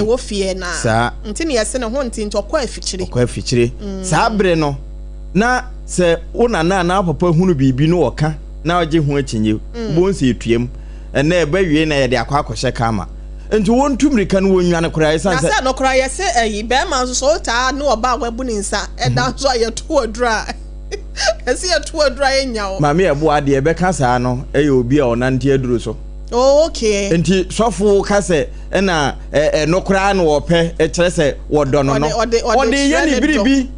Ɛwɔ fie na. Saa. Nti na yɛse ne ho nte nti ɔkɔ afikyire. Ɔkɔ afikyire. Saa bere no, na sɛ wo nana anaa wo papa hunu biribi na ɔka na ɔgye ho akyinnye, wobɛhu sɛ ɛtuam. Ɛnnɛ ɛba wie na yɛde akɔ akɔhyɛ karma. Nti wɔntu mmirika no wɔnnwane koraa ɛsiane Na sɛ. sɛ no koraa yɛse ɛyi bɛrima nso sɛ wotaa ne ɔbaa a wabu ne nsa ɛda nso a yɛto aduro a yɛse yɛto aduro a ɛnnya wo. Maame Ɛboa deɛ ɛbɛka saa no yɛ obi a ɔnante aduro so. Oh okay. Nti sɔfo ka sɛ ɛna ɛno koraa na ɔpɛ kyerɛ sɛ wɔdɔ no no. Ɔde ɔde Ɔde yɛ kyerɛ ne ne dɔ. biribi.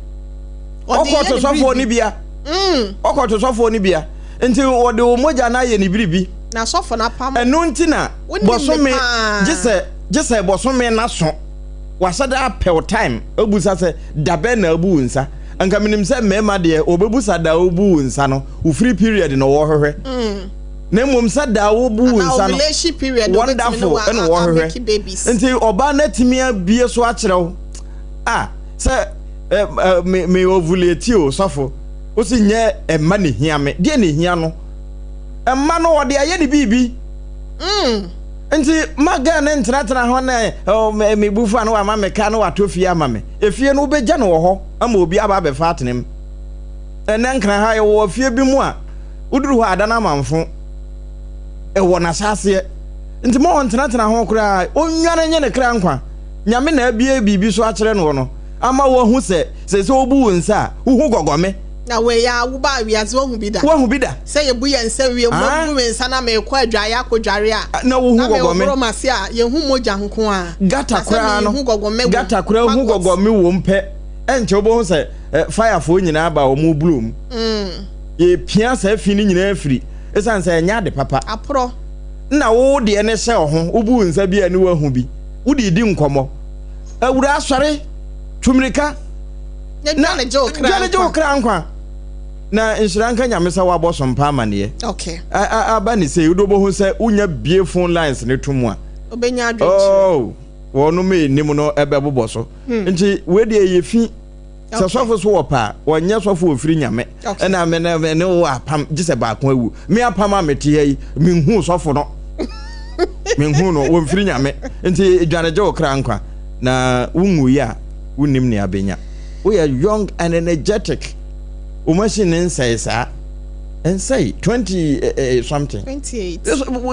Ɔde yɛ Ɔkɔto ne sɔfoɔ biribi. no bia. Ɔkɔto sɔfoɔ no bia. Nti wɔde wo mogya no ayɛ ne biribi. Na sɔfo no apam. Ɛno nti na Wonim me bɔsome paa. gye sɛ gye sɛ bɔsome no aso. Wahyɛ da apɛ wo time abusa sɛ da bɛn na abu wo nsa. Anka menim sɛ mmarima deɛ wɔbɛbusa da a wobu wo nsa no, wo free period na wɔhwehwɛ. Na mmom sɛ da a wobu wo Anaa nsa no, ovulation period wobɛtumi ne wonderful wa ɛna a wɔhwehwɛ. make babies. Nti ɔbaa no atumi abie so akyerɛ wo a sɛ ɛ, ɛ, me, me ovulate o sɔfo. Wo se nyɛ ɛmma na ehia me. Deɛ na ehia no? Mma no ɔde ayɛ ne biribi. Nti ma girl no ntenatena hɔ na oh, me, me bu fa no wama me ka na watɔ fie ama me. Efie no wobɛgya no wɔ hɔ ama obi aba abɛfa atena mu. Ɛnɛ Nkran ha yɛwɔ afie bi mu a woduru hɔ a ada no amanfo ɛwɔ n'ahyɛaseɛ. Nti ma ɔntenatena ho koraa, ɔnnwane nye ne kra nkwa. Nyame na abue biribi so akyerɛ noɔ no ama wahu sɛ seesei wobu wo nsa a, wohu gɔgɔme. Na wei a wobaa wiase woahu bi da? Woahu bi da? Sɛ yɛbu yɛn nsa wie, Ah. mabu me nsa na merekɔ adwaeɛ akɔdware a, Na wohu na gɔgɔme. mehohoro m'ase a, yɛhu mogya nko ara. Gata Na sɛ koraa no, mehu gɔgɔme wom, gata koraa hu maggot. gɔgɔme wom pɛ, ɛnkyɛ wobɛhu sɛ eh, firefoɔ nyinaa ba wɔn blow mu. Yɛpia saa fi no nyinaa firi, ɛsiane sɛ ɛnyɛ ade papa. Aporɔ. Na wo deɛ no hyɛ wo ho, wobu wo nsa bi a ne woahu bi, wode redi nkɔmmɔ. Awuraa sɔre, tu mmirika. Na dwane gye wo kra dwane gye wo nkwa. kra nkwa. Na nhyira nka Nyame sɛ wabɔ so mpa amaneɛ. Okay. Aba ne sei, wode wobɛhu sɛ wonya bie phone lines no to mu a. Wobɛnya adwenkyerɛ. Oh, wɔnom ɛnim no ɛbɛbobɔ so. Nti wei deɛ ɛyɛ fi. Sɛ sɔfo so wɔ pɛ a, wɔnyɛ sɔfo ofiri Nyame. Ɛna me ne me ne wo apam gye sɛ baako awu. Me apam a mete ha yi, menhuu sɔfo no. Menhuu no, wɔmfiri Nyame. Nti dwane gye wo kra nkwa. Na wonwui a, wonnim nea benya. Woyɛ young and energetic. Wo machine no nsɛe saa. Ɛnsɛe. 20 eh, eh, something. 28.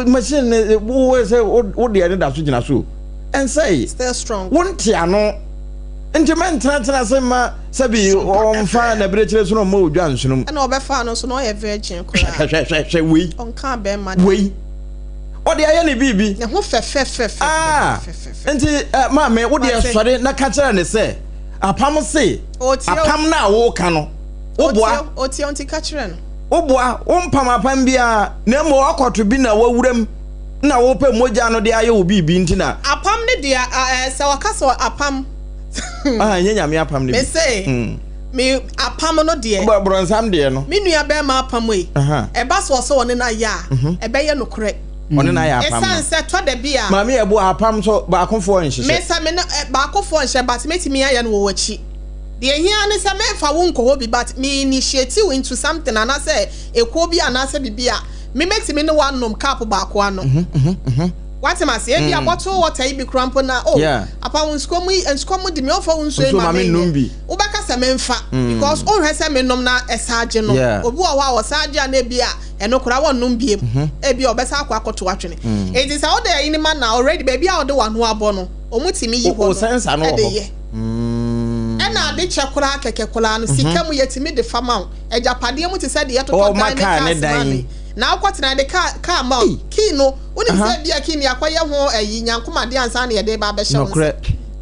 Machine no, wo sɛ wo deɛ no da so gyina so. Ɛnsɛe. Still strong. Wonte ano. Nti mɛntenatena ase mma sɛbi ɔmfa n'abirekyire so na ɔmma odwa nsono mu. Ɛna ɔbɛfaa no nso na ɔyɛ virgin koraa. Hwɛ hwɛ hwɛ wei. Ɔnkaa bɛrima da. Wei. Ɔde ayɛ ne biribi. Ne ho fɛfɛfɛfɛfɛfɛfɛ. Ah! Nti eh, maame wo deɛ sɔre na ka kyerɛ ne sɛ apam se apam no a woka no woboa. Otie nti ka kyerɛ no. Woboa, wompam apam biara na mmom akɔto bi na wawura mu na wopɛ mogya no de ayɛ wo biribi nti na. Apam no deɛ sɛ ɔka sɛ apam. Ah, ɛnyɛ Nyame apam no bi. Me se, me apam no deɛ. Borɔnsam deɛ no. Me nua bɛrima apam yi. Ɛba so ɔsɛ ɔne no ayɛ a, ɛbɛyɛ nokorɛ. Ɔne no ayɛ apam no. Ɛsiane sɛ tɔ da bi a. Maame yɛ boa apam so baakofoɔ nhyehyɛ. Me sɛ me ne baakofoɔ nhyɛ but mɛtumi ayɛ no wɔ w'akyi. Deɛ ɛhia ne sɛ mɛmfa wo nkɔ hɔ bi but me initiate wo into something anaasɛ ekuo bi anaasɛ biribi a me mɛtumi ne wo anom cup baako ano. Wate me ase? Ebia bottle water yi bi koraa mpo na oh apa wo nsukɔm yi nsukɔm di me ɔmfa wo nsuo yi ma me nyɛ. Wobɛka sɛ memfa because wonhwɛ sɛ menom na ɛsan gye no. Obi wɔ hɔ a ɔsan gye a na ebia ɛno koraa wɔnnom biem. Ebia ɔbɛsan akɔ akɔto atwene. Enti sɛ wode ayi no ma no a already baabi a wode w'ano abɔ no wɔtumi yi hɔ no de yɛ. Ɛna ade kyɛ koraa kɛkɛ koraa no sika mu yɛtumi de fa ma wo. Agyapadeɛ mu te sɛ deɛ yɛtotɔ dan ne cars ma no yi. Na wokɔtena yɛde car car ma wo. Key no wonim sɛ ebia key no yɛakɔyɛ ho ayi nyankomadeɛ ansa na yɛde reba abɛhyɛ wo nsa.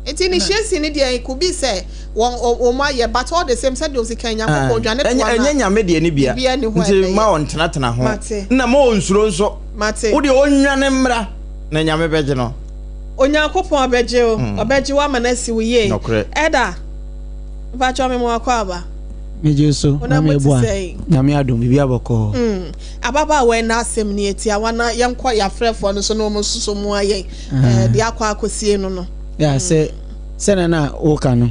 Nti initiation no deɛ it could be sɛ wɔn wɔn ayɛ but all the same sɛdeɛ osi kan Nyankopɔn dwane toa no a Ɛnyɛ Nyame deɛ no bia. biribiara nni hɔ a Nti ɛbɛyɛ. ma ɔntenatena ho. Mate. Na ma ɔnsuro nso. Mate. Wo deɛ ɔnnwane mmra na Nyame bɛgye no. Onyankopɔn ɔbɛgye wo, ɔbɛgye wo ama no asi wo yie. Nokorɛ. Elder, mpakyɛw me ma wakɔ aba. Megye wo so, Wo na Maame mo te Abua. sɛn? Nyame adom, biribiara bɔkɔɔ. Mm, ababaawa yi n'asɛm nie, tiawa na yɛnkɔ yɛafrɛfoɔ no so na wɔn nso so mmoa yɛn eh, deɛ akɔ akɔsie no no. Yeah, sɛ sɛnea na woka no,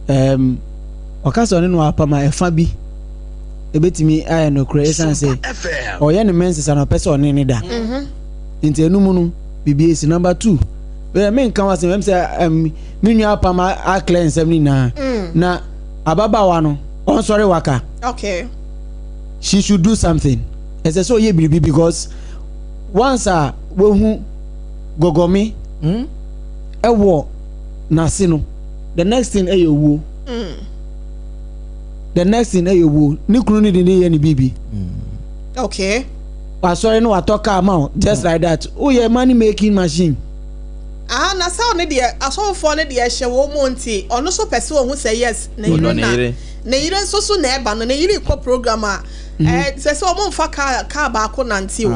um, ɔka sɛ ɔne no apam a ɛfa bi ebetumi ayɛ nokorɛ esiane sɛ ɔyɛ ne menses a na ɔpɛ sɛ ɔne ne da. Nti ɛno mu no, biribi esi. Number two, Wei menka ho asɛm, ɛm sɛ ɛm me nua apam aklɛ nsɛm no nyinaa. Mm. Na ababaawa no, ɔnsɔre waka. Okay. She should do something. Ɛsɛ sɛ ɔyɛ biribi because once a wahu gɔgɔme mm. ɛwɔ n'ase no, the next thing ɛyɛ owuo. Mm. The next thing ɛyɛ owuo. Ne kunu ne de ne yɛ ne biribi. Mm. Okay. Wasɔre no watɔ car ma wo just like that. Woyɛ money making machine. Aha na sɛ ɔno deɛ asɔfofoɔ no deɛ ɛhyɛ wɔn mu nti ɔno nso pɛ sɛ ɔhu sɛ yes ne yere na ne yere nso so na ɛba no ne yere kɔ program a ɛɛ sɛ sɛ wɔn nfa car car baako nante o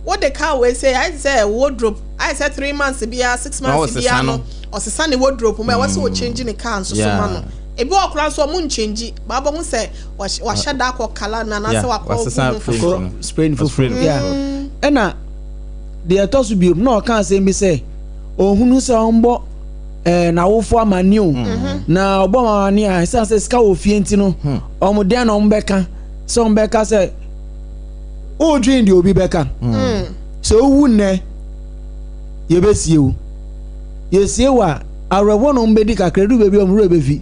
wode car wei sɛ ayɛ sɛ wardrobe ayɛ sɛ 3 months biara, 6 months biara no ɔsesa ne wardrobe mu. Ɛwɔ sɛ ɔchange ne car nso so ma no. Ebi wɔ koraa nso ɔmo nchange baabɔ ho sɛ wahyɛ da akɔ colour na anaasɛ wakɔ foforɔ spray no foforɔ. Ɛna deɛ ɛtɔ so biom na ɔka asɛm bi sɛ ɔhunu sɛ ɔmbɔ ɛɛ n'awofo amane o mhm. na ɔbɔ wɔn amane a ɛsan sɛ sika wɔ fie nti no wɔn dɛn na wɔn bɛka sɛ wɔn bɛka sɛ ɔredwen deɛ obi bɛka hmm. Sɛ owu nnɛ, yɛbɛsie wo, yɛsie wo a, awerɛhoɔ na wɔn bɛdi kakra du baabi a wɔn werɛ bɛfi.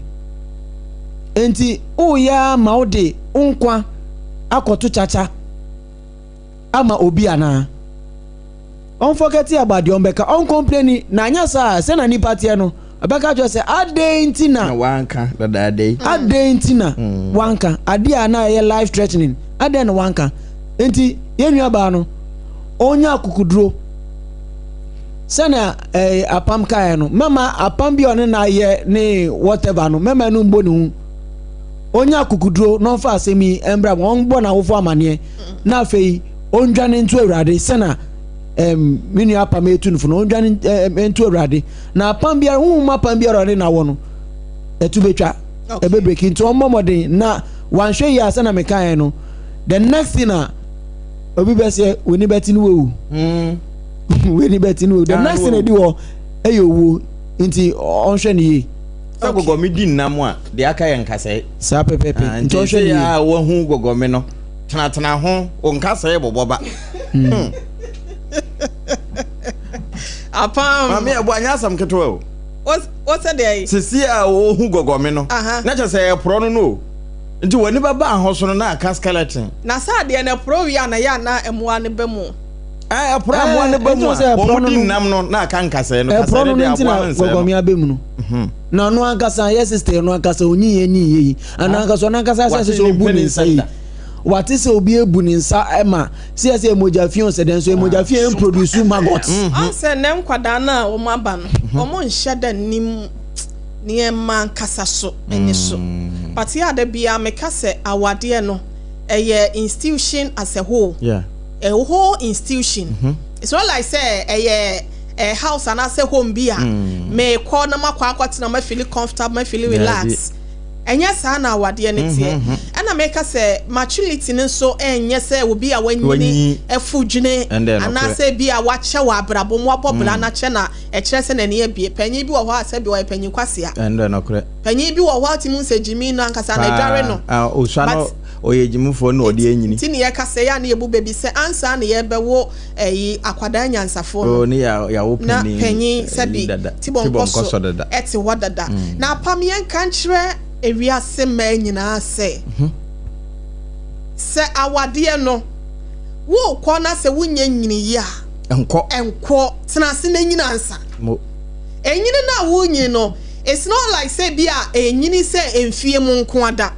Nti woyɛ ama wode wo nkwa akɔto kyakya ama obi anaa? Ɔnfɔkɛte about deɛ ɔmbɛka, ɔncomplaini na anyɛ saa a, sɛ na nipa teɛ no, ɔbɛka kyerɛ sɛ adɛn nti na wanka dadaada yi, adɛn nti na wanka adeɛ a na ɛyɛ life threatening, adɛn na wanka? Nti yɛn nua baa no, ɔnya akokoduro sɛnea ɛɛ apam kaeɛ no, mɛma apam bi a ɔne na ayɛ ne whatever no, mɛma no mbɔ ne ho. Ɔnya akokoduro na ɔmfa asɛm yi mbra mu, ɔmbɔ n'awofo amaneɛ na afei ɔndwane nto Awurade sɛnea ɛm me nua apam etu no fo no, ɔndwane ɛm nto Awurade. Na apam biara, honhom apam biara ɔne na wɔ no, ɛtu betwa, ɛbɛbreki. Nti ɔmmɔ mmɔden na wanhwɛ yie a, sɛnea mekaeɛ no, the next thing a obi bɛsɛ w'ani bɛte no wawu w'ani bɛte no wawu. The next thing edi hɔ ɛyɛ owuo, nti ɔnhwɛ no yie. Sɛ gɔgɔmi di nnam a, deɛ aka yɛ nkasɛe. Saa pɛpɛpɛ. Ah, nti ɔhwɛ no yie. A wahu gɔgɔmi no, tenatena ho, wo nkasɛe bɔbɔ ba. Hmm. Apam. Maame ɛbɔ anyɛ asɛm ketewa o. Wosɛ deɛ yi. Sisi a ohu gɔgɔmi no, na kyerɛ sɛ ɛporɔ no no o. Nti w'ani bɛba ahoso no na aka skeleton. Na saa adeɛ no ɛporɔ wie a na ɛyɛ a na mmoa no ba mu. Ɛɛ ɛporɔ a mmoa no ba mu a, wɔn di nnam no na aka nkasɛɛ no. Ɛporɔ no no nti na gɔgɔmi aba mu no. Na ɔno ankasa yɛ sister, ɔno ankasa onyi yɛ nyi yɛ yi. Ɔno ankasa ɔno ankasa sɛ sɛ obu ne nsa yi. Wate sɛ obi ebu ne nsa ma sɛ yɛ sɛ mogya fi sɛ dɛn so mogya fi produce maggots. Ɔn sɛ nɛ nkwadaa no a wɔn aba no, wɔn nhyɛ da nim nneɛma ankasa so ani so. But yɛ a da biara meka sɛ awadeɛ no ɛyɛ institution as a whole. A whole institution. It's not like sɛ ɛyɛ a house anaasɛ home bi a mekɔ na makɔ akɔtena, ma feel comfortable, ma feel relax. Ɛnyɛ saa na awadeɛ no teɛ. Ɛna meka sɛ maturity no nso ɛnyɛ sɛ obi a wanyini afu dwene anaasɛ bi a wakyɛ wɔ abrabɔ mu, wabɔ bra no akyɛ na ɛkyerɛ sɛ n'ani abue. Panyin bi wɔ hɔ a sɛbi ɔyɛ panyin kwasea. Ɛndɛ nokorɛ. Panyin bi wɔ hɔ a ɔte mu sɛ gyimi no ankasa na adware no. Osua no ɔyɛ gyimifoɔ na ɔde anyini. Nti ne yɛka sɛ yɛ a ne yɛbu bɛ bi sɛ ansa na yɛbɛwo ɛyi akwadaa nyansafoɔ no. Oh, ne yɛawo na panyin sɛbi tibɔnkɔ so ɛte hɔ dada. Na apam, yɛnka nkyerɛ ewiase mmaa nyinaa sɛ sɛ awadeɛ no wokɔ na sɛ wonyɛ nyini yi a, nkɔ. Nkɔ, tena ase na nyina ansa. Enyini no a wonyini no, it's not like sɛ bi a enyini sɛ mfie mu nko ada.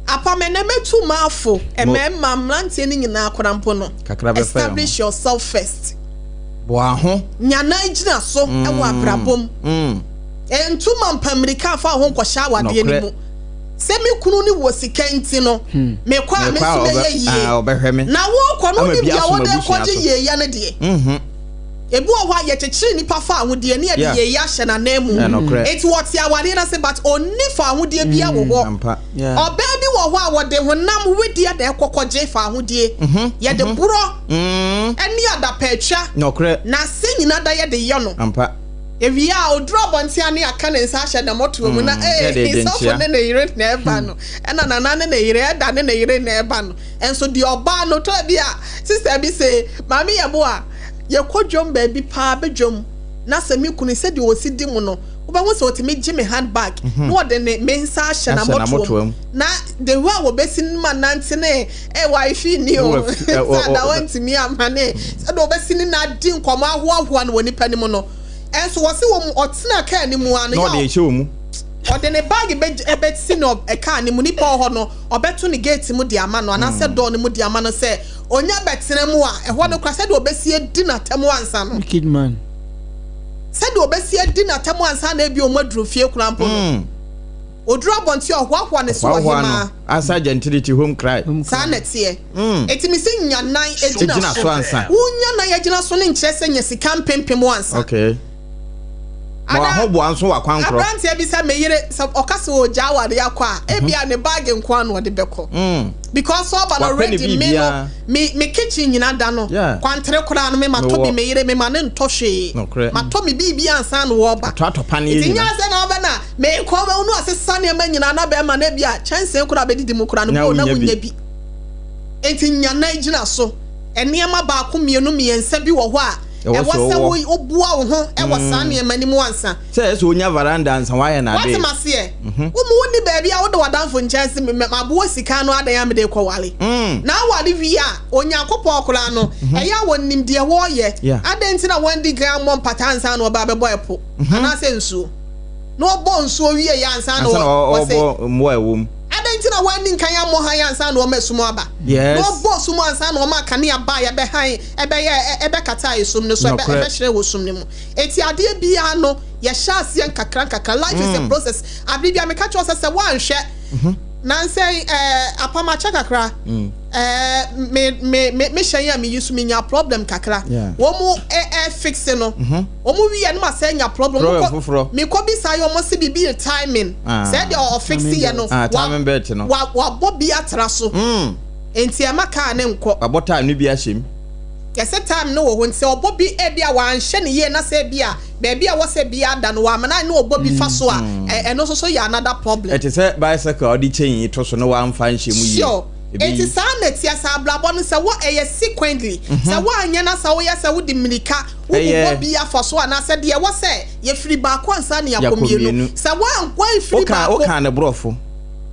Apam, ɛnɛ mɛtu maafo mmarima mmeranteɛ no nyinaa kora mpo no, establish yourself first. Boa ho. Nyanan gyina so wɔ abrabɔ mu. Ntu ma mpa mmirika afa ho nkɔhyɛ awadeɛ no mu sɛ me kunu ne wɔ sika nti no mekɔ a me nso mɛyɛ yie. Na wokɔ no, wonim deɛ wode kɔgye yieyɛ no deɛ. Ebi wɔ hɔ a yɛkyekyere nipa fa ahodeɛ ne yɛde yieyɛ ahyɛ n'anan mu, eti wɔte awadeɛ no ase but ɔnni fa ahodeɛ bia wɔ hɔ. Ɔbaa bi wɔ hɔ a wɔde honam wedeɛ na ɛkɔ kɔgye fa ahodeɛ, yɛde borɔ ɛne adapɛtwa na ase nyina da yɛde yɛ no. Ewie a oduru abɔnten a ne aka ne nsa ahyɛ ne mɔtoa mu na ee, sɔfo ne ne yere na ɛba no, ɛna nana ne ne yere, ɛda ne ne yere na ɛba no. Nso deɛ ɔbaa no tɔ bi a, sister bi se maame yɛ bo a yɛkɔ dwom baabi paa bɛdwom. Na sɛ me kunu, sɛdeɛ ɔsi di mu no, wobɛhu sɛ ɔtumi gye me handbag na ɔde ne me nsa ahyɛ n'amɔtoam. Na the way a wɔbɛsi no ma nante ne eh, wife ni o, sɛ ada wantumi amma ne sɛdeɛ ɔbɛsi ne na adi nkɔmmɔ ahoahoa no wɔ nipa no mu no. Ɛnso wɔse wɔn ɔtena kaa no mu ara no, Na ɔde rehyɛ wɔn mu. Ɔde ne bag bɛsi no kaa no mu, nipa wɔ hɔ no, ɔbɛto ne gate mu de ama no anaasɛ door no mu de ama no sɛ Onya bɛtena mu a, ɛhɔ no koraa, sɛdeɛ ɔbɛsi adi n'atam ansa no. Wicked man. Sɛdeɛ ɔbɛsi adi n'atam ansa na ebi wɔn aduru fie koraa mpo no. Ɔduru abɔnten a, ɔhoahoa ne so Ɔhoahoa no. ɔhemaa. Asa gentility home cry. Saa na ɛteɛ. Enti mese nya nan gyina Gyina so. so ansa. Wonya nan agyina so no nkyerɛ sɛ nya sika mpempem ansa. Okay. Ma Ana w'ahoboa nso wɔ akwankorɔ. aberanteɛ bi sɛ me yere sɛ ɔka sɛ ɔregya awareɛ akɔ a, ebia ne bag nko ara na ɔde bɛkɔ. Because ɔba no Wapɛ ne already me no biribiara. me me kitchen nyina da no Yeah. kwantere koraa no me matɔ bi Mewɔ. me yere me ma no ntɔ hwee. Nokorɛ. Matɔ me biribi ansa na ɔreba. Atɔ atɔ paneɛ Nti nyɛ nyina. sɛ na ɔbɛ na mekɔ bɛhu no asesa nneɛma nyinaa na bɛrima no ebia kyɛnsee koraa bɛdidi mu koraa no Na bowl na wonya bi. wonya bi. Nti nya na gyina so. Nneɛma baako mmienu mmiɛnsa bi wɔ hɔ a Ɛwɔ ɛwɔ sɛ sɛ wowɔ. woboa wo ho wɔ saa nneɛma no mu ansa. Sɛ ɛsɛ sɛ onya veranda ansa wayɛ n'ade. Woate m'aseɛ? Wo mu wonni baabi a wode w'adamfo nkyɛn se me maboa sika ano adan a mede rekɔware. Na aware wie a, Onyankopɔn koraa no, ɛyɛ a wɔnim deɛ wɔreyɛ. Adɛn nti na wɔandi kan ammɔ mpata ansa na wɔba abɛbɔ ɛpo anaasɛ nsuo? Na wɔbɔɔ nsuo wieeɛ ansa na wɔse. Ansa na wɔrebɔ mmoa a ɛwɔ mu. Adɛn nti na wɔanni nkan ammɔ hann ansa na wɔma esum aba? Na wɔbɔɔ sum ansa na wɔma kanea baeɛ ɛbɛhan, ɛbɛyɛ, ɛbɛkataa esum no so, ɛbɛ, ɛbɛhyerɛn wɔ sum no mu. Enti adeɛ biara no, yɛhyɛ aseɛ nkakra nkakra. Life is a process. Abere biara meka kyerɛ wo sɛ, sɛ woanhwɛ, nansa yi, ɛɛ, apam akyɛ kakra, ɛɛ, me, me, me, me hyɛn a meyi so, menya problem kakra. Wɔn ɛ, ɛ, fixe no. Wɔn wie no ma sɛ nya problem. Problem foforɔ. Mekɔ bisa yɛ wɔn se biribi yɛ timing. Sɛ deɛ ɔfixe yɛ no. Ah, timing belt no. Wa, wabɔ bi atra so. Nti ɛma car no nkɔ. Wabɔ time no bi ahyɛ mu. Yɛsɛ time no wɔ hɔ nti sɛ ɔbɔ bi ebi a wanhyɛ no yie na sɛ ebi a baabi a ɛwɔ sɛ bi ada no wamena ne ɔbɔ bi fa so a ɛno nso so yɛ another problem. Ɛte sɛ bicycle a wode chain to so na wamfa nhyɛ mu yie. Sure. Enti saa na ɛteɛ sɛ abrabɔ no sɛ wɔ ɛyɛ sequently sɛ woanyɛ na sɛ woyɛ sɛ wode mmirika wobobɔ bi afa so anaasɛ deɛ ɛwɔ sɛ yɛfiri baako ansa na yɛakɔ mmienu sɛ woamfiri baako. Wokaa no borɔfo.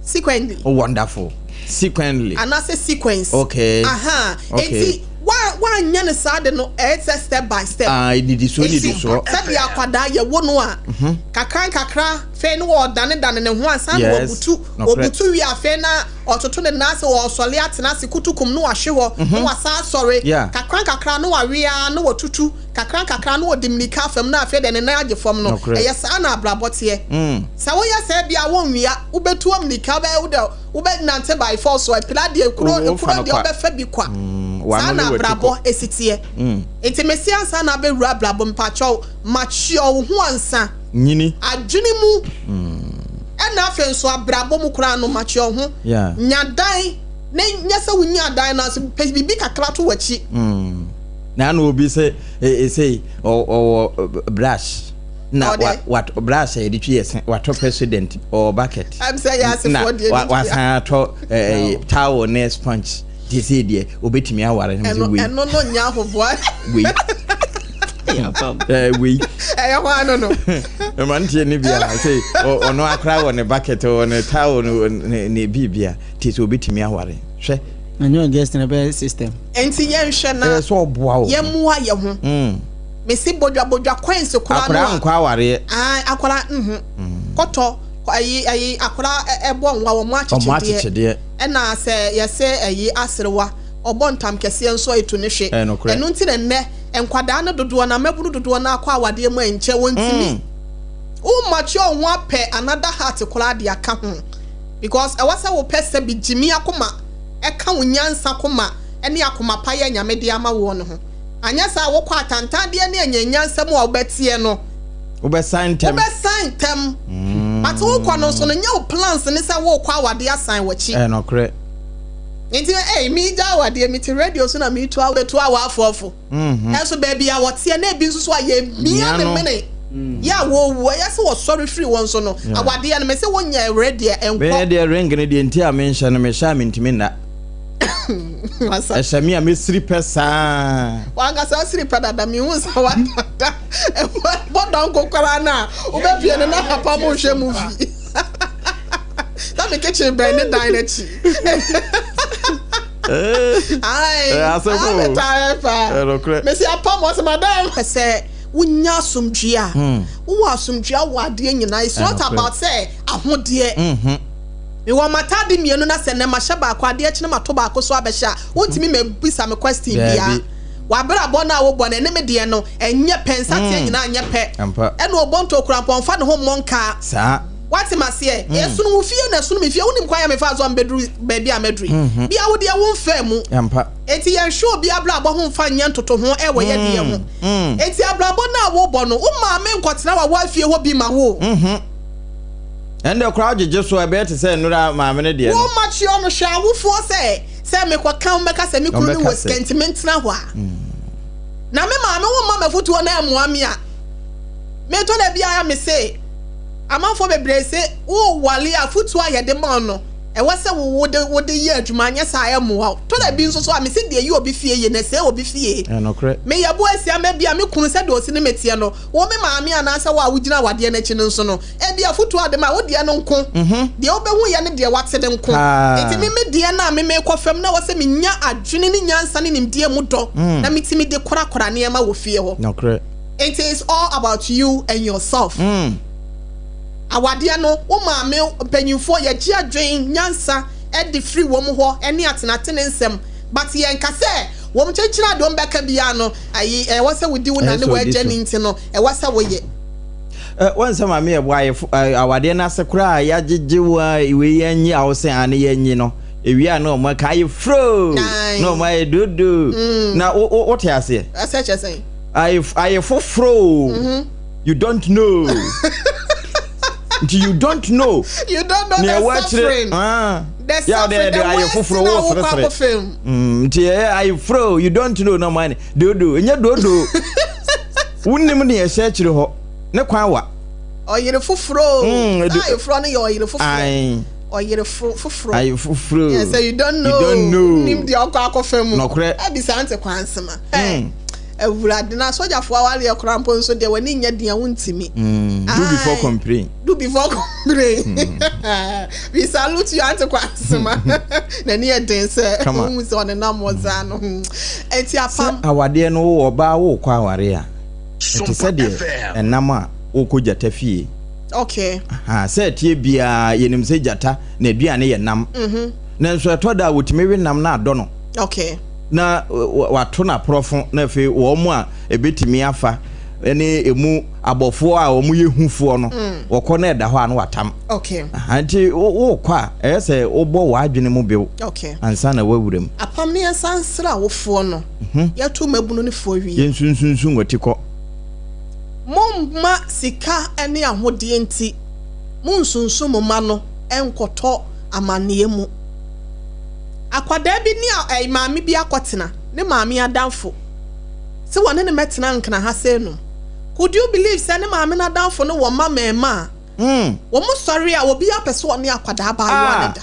Sequently. Oh, wonderful. Sequently. Anaasɛ sequence. Okay. Aha. Okay. Enti wa wanyɛ no saa de no ɛyɛ sɛ step by step. Ah, edidisoɔ edidisoɔ. Sɛdeɛ akwadaa yɛwo no a. Mhm. Kakra nkakra fei no ɔdanedane ne ho ansa na wabutu. Obutu wie afei na ɔtoto ne nan ase ɔresɔre atena ase kutukum na wahwe hɔ na mhm. wasan asɔre. Kakra nkakra na wawe ara na watutu. Kakra nkakra na ɔde mmirika fam na afei deɛ ne nan agye fam no. Ɛyɛ saa na abrabɔ teɛ. Mm. Sɛ woyɛ saa bi a wonwia, wobɛtu ammirika, wobɛyɛ wo dɛ wobɛnante by force apira deɛ kuro kuro deɛ wobɛfa bi kwa. Mm, Saa na abrabɔ esi teɛ. Mm. Nti mesi ansa na abɛwura abrabɔ mpakyɛw mature wo ho ansa. Nyini. Adwene mu. Ɛna afei nso abrabɔ mu koraa no mature ho. Nya dan ne nyɛ sɛ wonya dan no ase pɛ biribi kakra to w'akyi. Na na obi sɛ ɛsɛ ɔwɔ brush na wat brush a yɛde twi yɛ se watɔ president ɔwɔ bucket na wasan atɔ ɛɛ towel ne sponge te sɛ deɛ obetumi aware no sɛ wei ɛno no nyɛ ahoboa wei ɛɛ wei ɛyɛ hɔ ano no mmeranteɛ no bia sɛ ɔno akora wɔ ne bucket wɔ ne towel ne ne biribia te sɛ obetumi aware hwɛ. Ɛnyɛ guest na ɛbɛyɛ system. Nti yɛnhwɛ na ɛyɛ sɛ ɔboa wo yɛmmoa yɛ ho. Mesi bodwa bodwa coins koraa no a. Akwadaa nkɔ awareɛ. Ae akwadaa mhm. Kɔtɔ ayi ayi akwadaa ɛbɔ nwa wɔn akyekyedeɛ. Wɔn akyekyedeɛ. Ɛna sɛ yɛsɛ ayi aserewa ɔbɔ ntam kɛseɛ nso etu ne hwe. Ɛnokorɛ. Ɛno nti na nnɛ nkwadaa no dodoɔ no amabunu dodoɔ no akɔ awadeɛ mu ɛnkyɛ wɔn ntumi. Wo mature ho apɛ another heart koraa de aka ho because ɛwɔ sɛ wopɛ sɛ bi gyimi akoma ɛka wo nyansa koma ɛne akoma pa yɛ Nyame de ama woɔ no ho. Anyɛ saa a, wokɔ atantandeɛ ne anyanyansɛm a wobɛteɛ no. Wobɛsan ntɛm. Wobɛsan ntɛm. Mm. But wokɔ no nso no, nyɛ wo plans ne sɛ wokɔ awadeɛ asan w'akyi. Ɛyɛ nokorɛ. Nti ɛy mi gya awadeɛ mi te radio so na mi tu awetu awaafoɔfo. Mm-hmm. Ɛnso baabi a wɔteɛ na ebi nso so a yɛ mia ne mene. Mm. Yɛ a wɔwu ɛyɛ sɛ wɔsɔre firi wɔn so no. Awadeɛ no mɛ sɛ wɔnya ɛwerɛ deɛ ɛnkɔ. Bɛyɛ deɛ ring no deɛ nti a menhyɛ no mehyɛ a mentumi nna. Ɛhyɛ me a mɛsiri pɛ saa. Wankasa asiri pɛ dada mehu sɛ wadada bɔ dɔnko koraa no a wobɛpie no na papa mo nhwɛ movie. Na me kitchen bɛn ne dan n'akyi. Ae, abɛtaeɛ paa. Mesi apam ɔsɛ madam. Sɛ wonya asomdwoeɛ a, wowɔ asomdwoeɛ wɔ adeɛ nyinaa. It's not about sɛ ahodeɛ. Mewɔ m'ataade mmienu na sɛ nnɛ mahyɛ baako adeɛ kye na mato baako so abɛhyɛ a, wontumi mmɛbisa me question biara. W'abrabɔ no a wobɔ no, ɛne me deɛ no, ɛnyɛ pɛ, nsateaa nyinaa nyɛ pɛ. Ɛna ɔbɔ ntokura mpo a, ɔmfa ne ho mmɔ nkaa. Woate m'aseɛ? Ɛsono wo fie na ɛsono me fie. Wonim kwan a mefaa so a mebɛduru baabi a maduru yi? Bia wo deɛ womfaa mu. Enti yɛnhwɛ obi abrabɔ ho mfa nyɛ ntotoho wɔ yɛn deɛ ho. Enti abrabɔ no a wobɔ no, wo maame nkɔtena w'awaefie hɔ bi ma wo o. Ɛnde koraa wogyegye so a, ɛbɛyɛ te sɛ nnora maame no deɛ no. Wo mature no, hwɛ awofoɔ sɛ, sɛ mekɔka wɔbɛka sɛ me kunu no wɔ sika nti mentena hɔ a. Na me maame womma m'afotuo no ammoa me a, metɔ da biara mese, amanfoɔ bebree se wowale a afotuo a yɛde ma wo no, ɛwɔ sɛ wo wode wode yɛ adwuma anyɛ saa a ɛmmoa wo. Tɔ da bi nso so a mese deɛ ɛyɛ obi fie ye na ɛsɛe obi fie. Meyɛ boasia ma bi a me kunu sɛdeɛ ɔsi ne me teɛ no, Wo me maame anaasɛ wo a wogyina awadeɛ no akyi no nso no, ebia afotuo a wode ma, wo deɛ no nko. Deɛ wobɛhu yɛ ne deɛ woate no nko. Enti me me deɛ no a me merekɔ fam no, ɛwɔ sɛ menya adwene ne nyansa ne nimdeɛ mu dɔ na metumi de korakora nneɛma wɔ fie hɔ. Enti it's all about you and yourself. Awadeɛ no, wo maame, mpanyinfoɔ, yɛgye adwene, nyansa de firi wɔn hɔ ne atenatene nsɛm but yɛnka sɛ wɔn kyekyere a deɛ wɔn bɛka biara no, Ayi, ɛwɔ sɛ wodi wo na ne w'agya ni nti no, ɛwɔ sɛ woyɛ. Wɔn sɛ maame yɛ bɔ ayefo awadeɛ no ase koraa yɛagyegye wo a wei yɛnye a wosɛ ane yɛnye no ewie a na wɔn aka ayefro na wɔn ayɛ dodo mm. na wo wote aseɛ. Ɛsɛ kyɛ sɛn. Ayefoforo mm-hmm. you don't know. Nti you don't know. You don't know the suffering. Ah. The suffering, the worst thing a wokɔ akɔfam. Mm, nti ɛyɛ ayeforo o, you don't know na ɔman dodo, ɛnyɛ dodo. Wonim ne ɛhyɛ akyire hɔ, ne kwan wa. Ɔyere foforɔ o, mm, na ayeforɔ no yɛ ɔyere foforɔ. Ɔyere foforɔ. Aye foforɔ. Yeah, so you don't know. You don't know. Nim deɛ ɔkɔ akɔfa mu. Nɔkorɛ. Ɛbi saa nte kwansema. Mm. Awurade na asogyafoɔ awareɛ koraa mpo nso deɛ w'ani nyɛ den a wontumi. Mm, do before complain. Do before complain. Mm. We salute you Auntie Kwansema. N'ani yɛ den sɛ ohun sɛ ɔnenam wɔ saa no. Eti apam. Sɛ awadeɛ no wowɔ ɔbaa wokɔ aware a, ɛte sɛ deɛ ɛnam a wokɔ gyata fie. Okay. Aha, sɛ ɛteɛ biara yɛnim sɛ gyata n'aduane yɛ nam. Mm -hmm. Nanso ɛtɔ da a wɔtumi we nam na adɔ no. Okay. Na wato n'aporɔfo na afei wɔn a ɛbɛtumi afa ne emu abɔfoɔ a wɔn yɛ hufoɔ no mm. wɔkɔ na ɛda hɔ a na watam. Okay. Nti wokɔ a ɛyɛ sɛ wobɔ w'adwene mu bew. Okay. Ansa na woawura mu. Apam ne yɛnsa nsra awofoɔ no. Mhm. Yɛto mmabunu no foɔ wie. Yɛnsunsunsun wɔti kɔ. Momma sika ne ahodeɛ nti monsunsun mo mma no nkɔtɔ amanneɛ mu. Akwadaa bi ne maame bi akɔtena, ne maame adamfo. Sɛ wɔne no mɛtena nkena ha sɛ nom. Could you believe sɛ ne maame no adamfo no wɔ mma mmarima a, wɔn sɔre a obiara pɛ sɛ ɔne akwadaa abaayewa no da.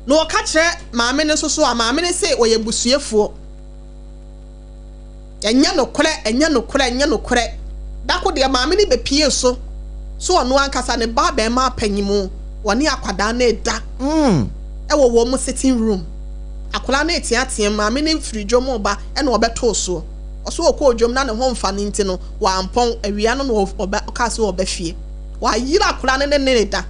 Na ɔka kyerɛ maame no nso so a, maame no se ɔyɛ busuafoɔ. Ɛnyɛ nokorɛ, ɛnyɛ nokorɛ, ɛnyɛ nokorɛ. Da ko deɛ maame no bɛpie so sɛ ɔno ankasa ne ba abarimaa panyimu, ɔne akwadaa no reda wɔ wɔn sitting room. Akwadaa no reteateam, maame no firi dwom reba na ɔbɛtoo soɔ. Ɔsɛ ɔkɔɔ dwom na ne ho mfa no nti no, wampɔn. Awia no na ɔba, ɔkaa sɛ ɔba fie. Wayere akwadaa no ne ne reda.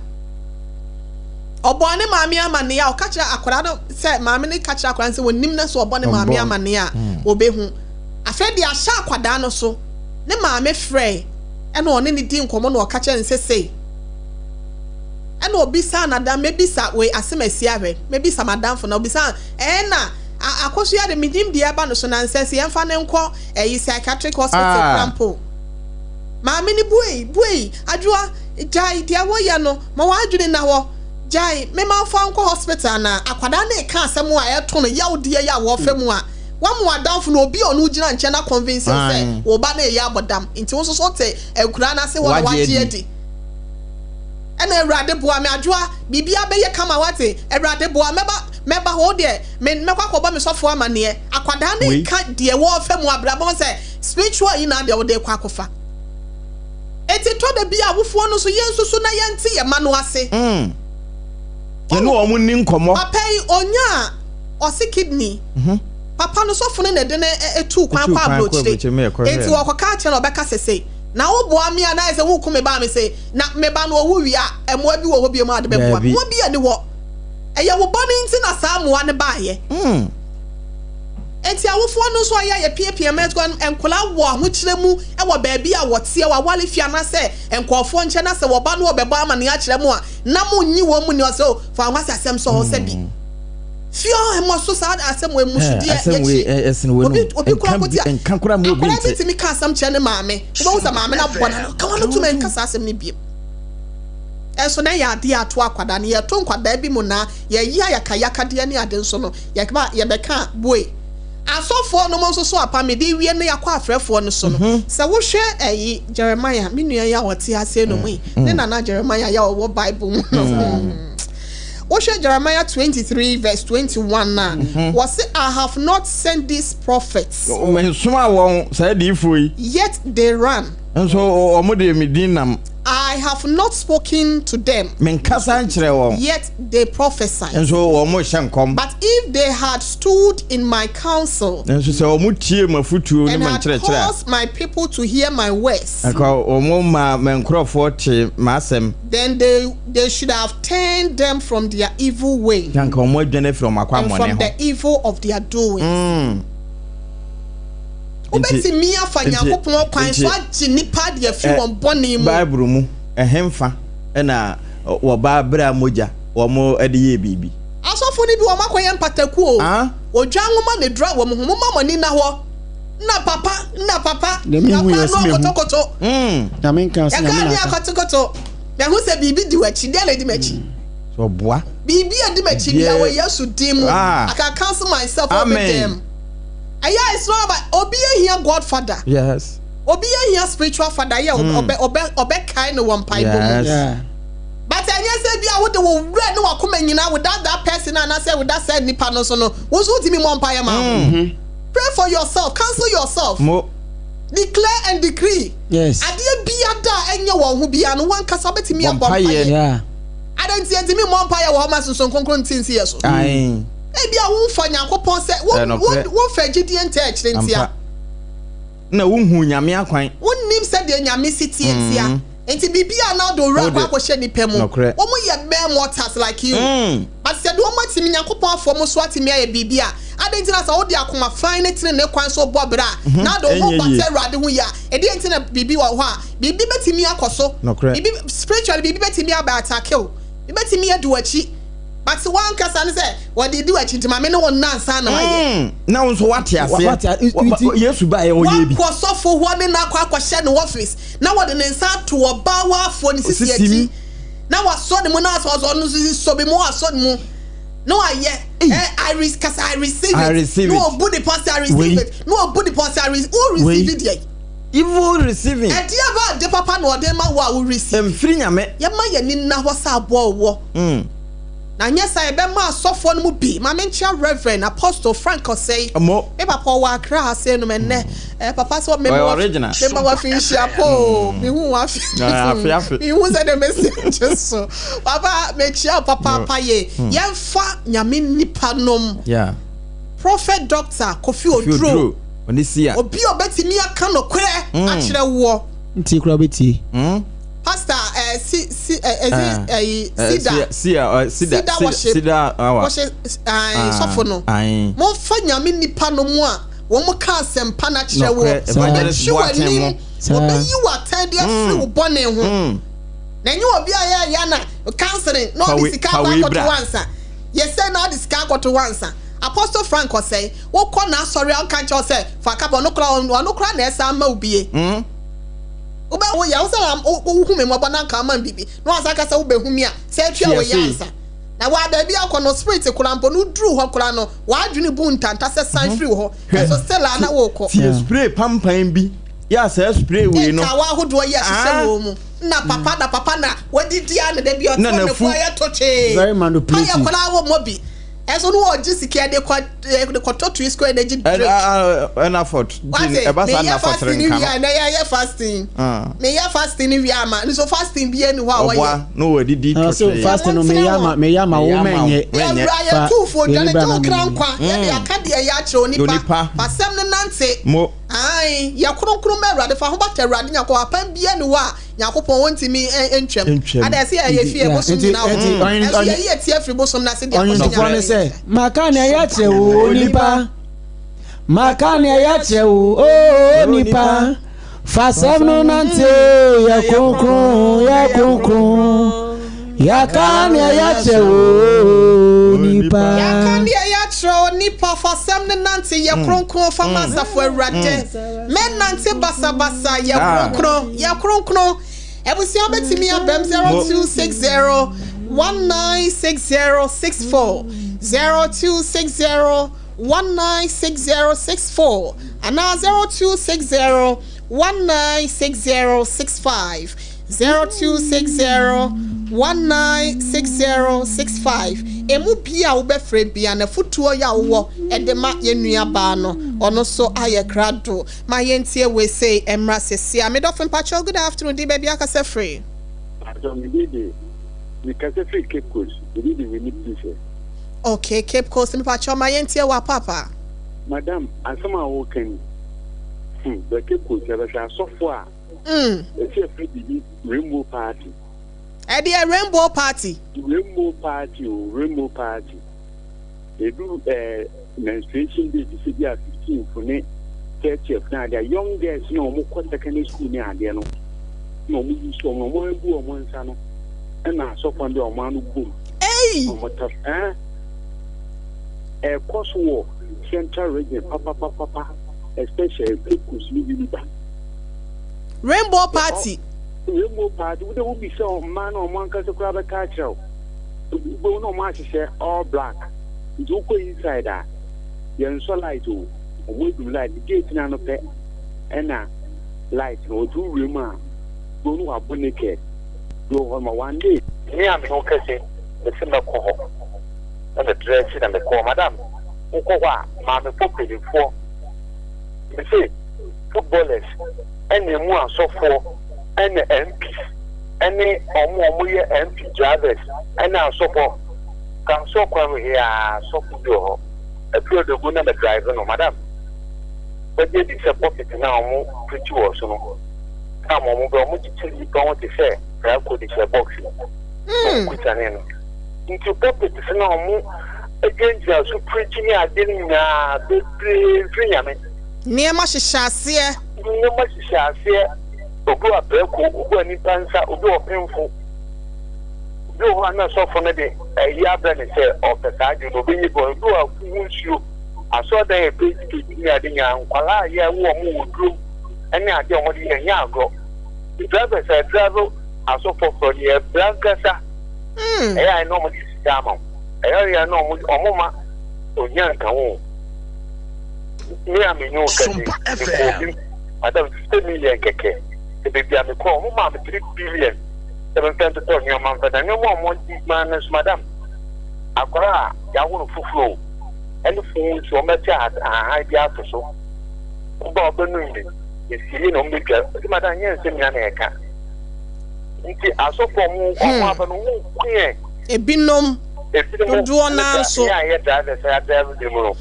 Ɔbɔɔ ne maame amanneɛ a, ɔka kyerɛ akwadaa no sɛ, maame no ka kyerɛ akwadaa no sɛ wɔnim no sɛ ɔbɔ ne maame amanneɛ a, ɔbɛhu. Afei deɛ ahyɛ akwadaa no so, ne maame frɛe ɛna ɔne no di nkɔmmɔ na ɔka kyerɛ no sɛ sei. Ɛna ɔbisaa n'adam, mɛbisa wei asɛm asi ahwɛ, mɛbisa m'adamfo na ɔbisaa, ɛɛ na Akosua de menim deɛ ɛba no so na nsɛ sɛ yɛmfa no nkɔ ɛyi psychiatric hospital ah. kora mpo. Maame no buei, buei, Adwoa, gyae deɛ woyɛ no, ma w'adwene nna hɔ, gyae, mema mfa nkɔ hospital anaa? Akwadaa no reka asɛm a ɛto no yawdeɛ yi a wɔrefa mu a, woama w'adamfo no obi a ɔno gyina nkyɛn na convince wo sɛ wo ba no reyɛ abɔ dam, nti wo nso so wote akuraa no ase hɔ na woagye adi. Ɛna Awurade boa me, Adwoa, biribiara bɛyɛ kama wate, Awurade boa, mɛba. Mɛba hɔ, wo deɛ me mɛkɔ akɔbɔ me sɔfoɔ amaneɛ. Akwadaa no Wei. reka deɛ wɔrefa mu abrabɔ ho sɛ spiritual yi na deɛ wode rekɔ akɔfa. Enti ɛtɔ da bi a awofoɔ no nso yɛnsusu na yɛnte yɛn mma no ase. Mm. Yɛne wɔn nni nkɔmmɔ. Papa yi ɔnyaa ɔse kidney. Papa no sɔfo no na ɛde no tuu kwan Tuu kɔ kwan kɔ aburokyire. aburokyire ma yɛkɔhwɛɛ Enti no. wɔkɔka akyerɛ no ɔbɛka sɛ sei, na woboa me a na ayɛ sɛ woreku me ba a mese na me ba no ɔwu wie a mmoa bi wɔ hɔ bio a wɔde bɛboa me. Daabi. Mmoa biara nni hɔ. Ɛyɛ wo bɔne nti na saa mmoa no baeɛ. Mm. Enti awofoɔ no nso ayɛ a yɛpiapia mma nkwadaa wɔ ahokyerɛ mu wɔ baabi a wɔteɛ, wɔ aware fie anaasɛ nkurɔfoɔ nkyɛn na sɛ wɔba no wɔbɛbɔ amaneɛ akyerɛ mo a na monnye wɔn mu nni ɔsɛ o fa ho asɛ asɛm sɛ ɔsɛ bi. Fie hɔ ɛmmɔ so saa asɛm wɔ mmusudeɛ Asɛm wei yɛkyi. ɛsene wɔ Obi no obi kura nka nko tia nka kora ma obi akwadaa bi nte. tumi ka asɛm kyerɛ ne maame wobɛhu sɛ maame no abɔ n'ano ka wano tumi nka saa asɛm no biem. Ɛnso na ɛyɛ adeɛ ato akwadaa no yɛto nkwadaa bi mu na yɛyi ayakayakadeɛ ne ade nso no yɛba yɛbɛka a bue. Asɔfoɔ nom nso so apa mede wie no yɛakɔ afrɛfoɔ no so no sɛ wohwɛ ɛyi Jeremiah me nua yi a ɔte ase no mu yi ne nana Jeremiah yɛ ɔwɔ Bible mu no wohwɛ Jeremiah 23 verse 21 na wɔse I have not sent these prophets. Mensomaa wɔn saa adiyifoɔ yi. Yet they ran. Nso wɔn de me din nam. I have not spoken to them. Menkasa nkyerɛɛ wɔn. Yet they prophesy. Nso wɔhyɛ nkɔm. But if they had stood in my counsel. Nanso sɛ wɔtiee m'afotuo ne me And had nkyerɛkyerɛ a. caused my people to hear my words. Anka wɔmaa me nkurɔfoɔ tee m'asɛm. Then they they should have turned them from their evil way. Na anka wɔadwane afiri wɔn And akwammɔne from ho. the evil of their doings. Mm. Wobɛtumi afa Nyankopɔn kwan so agye nnipa de afiri wɔn bɔne mu. Bible mu, ɛhefa na wɔbaa bere a mogya wɔn de yɛɛ biribi? Asɔfo no bi wɔn akɔyɛ mpataku o, odwa nwoma na edura wɔn ho, momma mo ani nna hɔ, nna papa, nna papa, yɛakɔ ano akotokoto, yɛkɔ ano akotokoto, mahu sɛ biribi di w'akyi, deɛn na edi m'akyi? Ɔboa. Biribi a edi m'akyi bia wɔ Yesu din mu, I can cancel myself, Amen. Ɛyɛ a it's not about obi ehia godfather. Yes. Obi ehia spiritual father yɛ ɔbɛ ɔbɛ ɔbɛkae no wɔ mpaebɔ mu. Yes. But ɛnyɛ sɛ bi a wode wo werɛ ne wakoma nyinaa without that person anaasɛ without saa nipa no so no wo nso wotumi mmɔ mpaeɛ ma ho. Pray for yourself, counsel yourself. Mo. Declare and decree. Yes. Adeɛ biara a ɛnyɛ wɔn ho biara no wankasa wobɛtumi Bɔ abɔ mpaeɛ. mpaeɛ. Yeah. Adɛn nti yɛntumi mmɔ mpaeɛ wɔ hɔ ma Sunsum Kronkron nte nsi yɛ so? Ae. Ebia womfa Nyankopɔn sɛ, wo, Ɛyɛ wo, nokorɛ. womfa gyidie ntaa akyire ntia. Ampa. Na wonhuu Nyame akwan. Wonnim sɛdeɛ Nyame si teɛ ntia. Nti biribiara na wode wo werɛ akɔ Wode. akɔhyɛ nnipa mu. Nokorɛ. Wɔn yɛ mere mortals like you. But sɛ deɛ wɔn atumi, Nyankopɔn afa wɔn so atumi ayɛ biribi a, adɛn nti na sɛ wode akoma fann ne tenenee kwan so bɔ bra a, na wode wo ho Ɛnyɛ bata yie. Awurade ho yie a, ɛdeɛn nti na biribi wɔ hɔ a, biribi bɛtumi akɔ so. Nokorɛ. Biribi, spiritually biribi bɛtumi aba attack wo. Biribi bɛtumi adi w'akyi. But wankasa ne sɛ wɔde di w'akyi nti ma me ne wo nna ansa na mayɛ. Mm, na wo nso wate aseɛ. Wate a- nti- Yesu baeɛ ɔyɛɛ bi. Wakɔ sɔfo hɔ ne no akɔ akɔhyɛ ne office na wɔde ne nsa ato ɔbaa waafoɔ ne sisi Sisi mu. akyi na wasɔ ne mu na asɔ ɔno nso si sɔ bi mu wasɔ ne mu na wayɛ eh, I re kasa I receive I it receive na it. ɔbu ne pɔ sɛ I receive Wei. it na ɔbu ne pɔ sɛ I receive wo Wei. receive deɛ Evil receiving. ɛdeɛ ba ade papa na ɔde ma wo a wo receive Ɛmfiri Nyame. yɛma yɛn ani nna hɔ sɛ aboa ɔwɔ. Na anyɛ saa a, yɛbɛma asɔfoɔ no mu bi. Ma menkyea Rev. Apostle Frank Osei. Mo. Me papa ɔwɔ Accra ha sei nom ɛnnɛ. Eh, papa sɛ mema Ɔyɛ wa original. mema wafi nhyia po o. Mehu wafi. Afe afe. Mehu sɛ deɛ mesi agye so. Papa, mekyia wo papaapa ye. Yɛmfa Nyame nnipa nom. Yeah. Prophet Doctor Kofi Kofi Oduro. Oduro. Ɔne Sia. Obi a ɔbɛtumi aka nokorɛ akyerɛ woɔ. Ntie koraa wobɛtie. Pastor eh, si si eh, is it eh, sida Sia, sida, sida worship sida awa. worship eh, sɔfo no. Aye. Momfa nyame nipa no mu a wɔn ka asɛmpa no akyerɛ wɔ. Nokorɛ, Evangelist Wɔbɛtwi Boateng w'anim, mo. wɔbɛyi w'atɛn de afiri wo bɔne ho. Na ɛnyɛ obi a yɛyɛ ya na counseling na Fa ɔde wei- sika fa akɔ wei akɔto bra. hɔ ansa. Yɛsɛ na ɔde sika akɔto hɔ ansa. Apostle Frank ɔsɛe, wokɔ n'asɔre a ɔnka nkyerɛ wo sɛ fa kaba ɔno koraa ɔno koraa na ɛsan ma wo bie. Wobɛ wo yɛ wo sɛ wohu me mmɔbɔ na nka ama me biribi na wansa aka sɛ wobɛhu me a sɛ atua wo yɛ ansa na waa baabi akɔ no spirit koraa mpo no woduru hɔ koraa no w'adwene bu ntanta sɛ san firi hɔ ɛso still a na wokɔ. Tie spray pampan bi yɛ a saa spray wei no. Nkawa ahodoɔ yi a ɛhyehyɛ wɔn mu na papa na papa na wadidi a na da bi ɔte hɔ ne ko ayɛ tokyee Very manipulative. Payɛ koraa wɔ mmɔ bi. Ɛso no wɔgye sika de kɔ de kɔtɔ Twisco energy drink. Ɛna fɔt nti ɛba saa na fɔt renka no. Wate meyɛ fasting wia na yɛyɛ fasting. Meyɛ fasting wia ama nso fasting bi ɛni hɔ a wɔyɛ. Ɔboa na wɔadidi twetwee. Fasting no meyɛ ama meyɛ ama wo mɛnyɛ. Yɛwura yɛ tuufoɔ dwane gye wo kra nkwa yɛde aka deɛ yɛ akyerɛ onipa fasɛm no nante. Mo. Ae yɛ kronkron ma Awurade fa ho bata Awurade Nyankopɔn apam bi ɛni hɔ a Nyankopɔn wɔntumi ntwam. Ada ɛsɛ yɛyɛ fie bosom nyinaa wɔ hɔ. Ɛnso yɛyi yɛ ti afiri bosom no ase de akɔhyɛ Nyame ne sɛ, maka nea yɛakyerɛ wo onipa. Maka nea yɛakyerɛ wo onipa. Fasɛm no nante yɛ kronkron yɛ kronkron. Yɛaka nea yɛakyerɛ wo onipa. Yɛaka nea yɛakyerɛ onipa. Fasɛm no nante yɛ kronkron fa ma asafo Awurade. Mɛnante basabasa, yɛ kronkron, yɛ kronkron. Abusua bɛtumi abam 0260 196064, 0260 196064 anaa 0260 196065, 0260 196065. Emu bi a wobɛfrɛ bia no afutuo yɛ a wowɔ de ma yɛn nua baa no ɔno nso ayɛ krado. Ma yɛntie wei sei mmra sesia. Me dɔfo mpakyɛw good afternoon din baabi akasa firi. Mpakyɛw me din de me kasa firi Cape Coast me din de Winnie Peace. Okay Cape Coast mepakyɛw ma yɛntie wo apaapa. Madam asɛm a woka ni hmm bra Cape Coast yɛbɛhwɛ asɔfo a ɛsi ɛfrɛ biribi Rainbow Party. Ɛdeɛ Rainbow Party. Rainbow Party o Rainbow Party. Edu eh, menstruation day te sɛ bi a 15th ne 30th na adeɛ young girls na wɔn kɔ secondary school ne adeɛ no na wɔn yi so wɔn na wɔn abu wɔn nsa no ɛna asɔfo no de wɔn ano bom wɔn ta ɛn ɛkɔ so wɔ central region papapapapa especially Cape Coast ne Winneba. Rainbow Party. Rainbow Party wo de wo bisa mmaa na wɔn ankasa koraa bɛka akyerɛ wo. Wobɛhu na wɔn ahyehyɛ all black nti wokɔ inside a yɛnsɔ light o, wɔn adum light, gate no ano pɛ ɛna light no wɔtu wura mu a wobɛhu na wabɔ naked bi wɔ hɔ ma one day. Me a me ho kɛse mese mɛkɔ hɔ na me drɛse na mekɔɔ madam wokɔ hɔ a maamefoɔ mpaninfoɔ mese footballers ɛna emu asɔfoɔ ɛna MPs ɛne ɔmo a ɔmo yɛ MP drivers ɛne asɔfo ka sɔ kwan mu heaa sɔfo bi wɔ hɔ ɛfiri ɔdɔgu na mɛ drive no madam bɛgye adi sɛ pulpit no a ɔmo preach wɔ so no time ɔmo bɛ ɔmo kyekyere nipa ho te sɛ prako de hyɛ box mu na ɔmo kuta ne no nti pulpit so na ɔmo gyinagyina so preach ne ade no nyinaa bebree mfiri nyame. Nneɛma hyehyɛ aseɛ. Nneɛma hyehyɛ aseɛ. Obi wɔ aprɛko, obi wɔ nipa nsa, obi wɔ ɔpemfo. Obi wɔ hɔ a na sɔfo no de ayi abrɛ no sɛ ɔpɛ saa adwene no, obenya bi wɔ hɔ. Obi wɔ afuw ho nsuo, asɔredan yɛ pɛgyipɛgyi ne ade nyinaa, nkwadaa a yɛwo wɔn wɔ durom ne ade a wɔde yɛ ɛnyɛ agorɔ. Drivers a ɛdrave asɔfoɔ korɔ no yɛbrɛ ankasa. Ɛyɛ a na wɔde sika ama wo, ɛyɛ a na wɔn ma ohia nka ho. Me a menye wo kasa yi, mekɔɔ bi. Madam, 50 million kɛkɛ. Sɛ baabi a mekɔɔ, wɔn maa me 3 billion sɛ memfa ntotɔ nneɛma mfa na nneɛma a wɔde maa no nso, madam, akwadaa a yɛawo no foforɔ o, ɛne fon nso wɔbɛte ahahan bi ato so. Woba a wobɛnum bi, esie na wɔbɛdwa. Nti madam, nyɛ nsɛm nyinaa na yɛka. Nti asɔfo a wɔn wɔn aba no, wɔn nko yɛn. Ebinom, dodoɔ no ara nso. Ebinom, ɛne a yɛ drivers a yɛadrive bi mu no,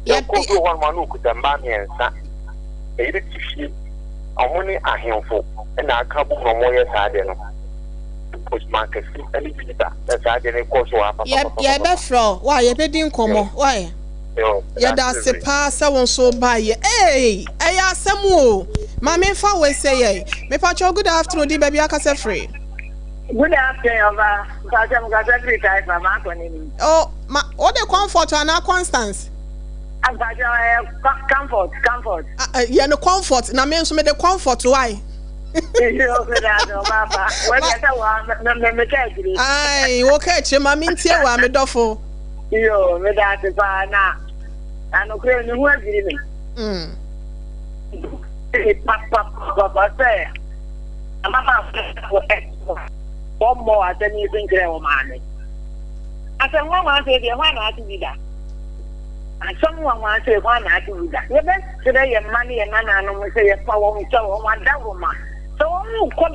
yɛkɔ bi wɔ hɔ nom a na okuta mmaa mmiɛnsa. Ɛyere te fie, ɔmo ne ahemfo na aka abom na ɔmo yɛ saa adeɛ no. Osman Kɛse ne Winneba na saa adeɛ no kɔ so wɔ ha papapapapa. Yɛbɛfrɛ wo wai yɛbɛdi nkɔmmɔ wai. Yɛda ase paa sɛ wo nso wobaeɛ. Eei ɛyɛ asɛm o. Ma memfa wei sɛ yɛn. Mepakyɛw good afternoon din baabi akasa firi. Good afternoon ɔba. Mpakyɛw mekasa firi Taifa maakɔ n'anim. Oh ma wode Comfort anaa Constance? Mpakyɛw ɛyɛ comfort comfort. Yɛ no comfort na me nso mede comfort why. Ayi wo ka akyire ma me ntie wa me dɔfo. Yo meda ase paa na anokora ne ho adwiri me. Mm. Papapapa sɛ amama wɔmmɔ asɛm yi so nkyerɛ wɔ maame. Asɛm nwanwa sei deɛ hwan na ate bi da? Asɛm nwanwa sei hwan na ate bi da? Yɛbɛsrɛ yɛn mma ne yɛn nananom sɛ yɛpa wɔn kyɛw, wɔn adaworoma. Sɛ wɔn rekɔ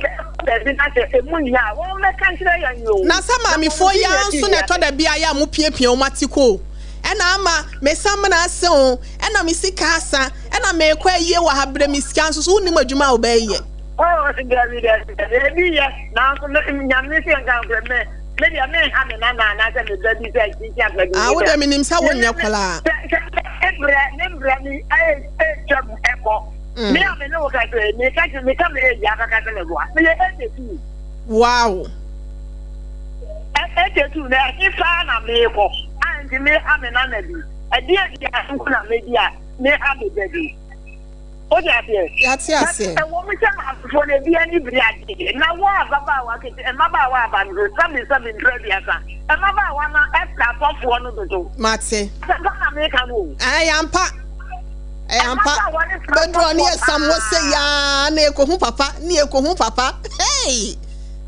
baabi na sɛ emu nyɛ a, wɔn mmɛka nkyerɛ yɛn o. Na sɛ Na wɔn maamefoɔ yi nso ara yɛ nso na ɛtɔ da bi a yɛ a mopiapia wɔn atiko o. Ɛna ama me samina ase o, ɛna me sika asa, ɛna merekɔ ayie wɔ ha brɛ me sika nso so wonnim adwuma a wobɛyɛ. Oh, dabi, dabi, dabi, ebi yɛ, nanso me, Nyame se nka nkorɛ me, me deɛ menha me nana anaasɛ me ba bi sɛ kyinkyini akora bi Ah, wo deɛ menim sɛ wonyɛ koraa. Sɛ, sɛ, me brɛ, me brɛ me, ɛtwa mu ɛkɔ. Me a me ne wo kasa yi, meka kyerɛ, meka me age akaka sɛ meboa. Meyɛ 82. Wow. 82 na ɛhe paa na meekɔ a nti meha me nana bi. Ɛdeɛ aduane nko na medi a meha me ba bi. Wote aseɛ? Yɛate aseɛ. Ɛwɔ mu sɛ maamefoɔ no ebi ani bere adeɛ na wo ababaawa kete mmabaawa aba no so sɛbi sɛbi mprɛ aduasa mmabaawa no ɛpɛ asɔfoɔ no dodo. Mate. Asɛmpa na meka no o. Ɛyɛ ampa. Ɛyɛ ampa. Bɛduru ne yɛ sam wɔ sɛ yaa na yɛkɔhu papa ne yɛkɔhu papa. Hey!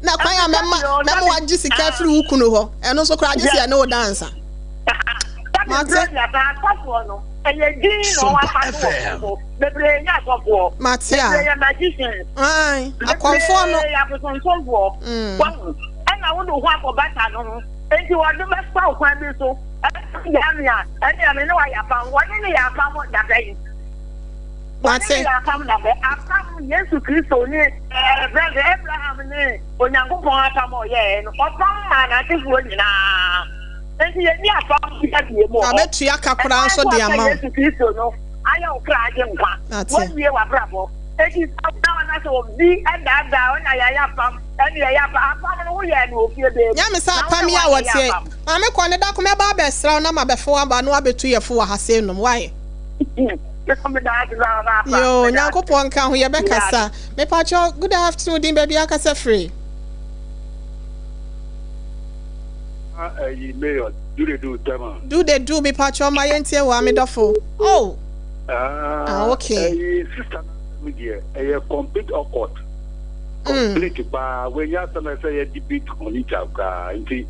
Na kwan a mɛma mɛma wagye sika afiri wo kunu hɔ ɛno nso koraa gye sɛ yɛne wo dansa. Mate. Asɔfoɔ no ɛyɛ din na wɔn afa so wɔ so bebree nyɛ asɔfoɔ. Mate a. Bebree yɛ magicians. Ayi akɔnfoɔ no. Bebree yɛ abosonsomfoɔ. Wahu ɛna wode ho akɔ bata no ho nti wɔde bɛfa wo kwan bi so ɛna gyaa me a ɛne ɛme ne wayɛ apam wɔne ne yɛ apam dabɛn. Wɔne ne yɛ apam dabɛn apam Yesu Kristo ne ɛɛ Abraham ne Onyankopɔn apam a ɔyɛɛ no ɔpam maa n'asefoɔ nyinaa. Enti yɛnni apam bi abie mu wɔ hɔ. Abɛtua ka koraa nso de ama wo. Yesu Kristo no ayɛ wo kra agye nkwa. Wawie w'abrabɔ. Enti sɛ woda hɔ na sɛ obi daadaa wo na yɛayɛ apam, ɛne yɛyɛ apam, apam no woyɛɛ no wɔ fie baabi. Nyame sɛ apam yi a wɔteɛ. Maame kɔ ne da ko mɛba abɛsra wo na mabɛfa wo aba na wabɛtu yɛ fo wɔ ha sei nom why? Yoo Nyankopɔn nka ho yɛbɛkasa. Mepakyɛw good afternoon din baabi akasa firi. Ayi mayor do they do tɛma. Do they do me patrɔ ma yɛn tie wa me dɔfo oh. Ah okay. Ɛyi sister na mi deɛ ɛyɛ complete awkward. Complete paa wɛnyɛ asɛm ɛsɛ yɛ debate on it koraa nti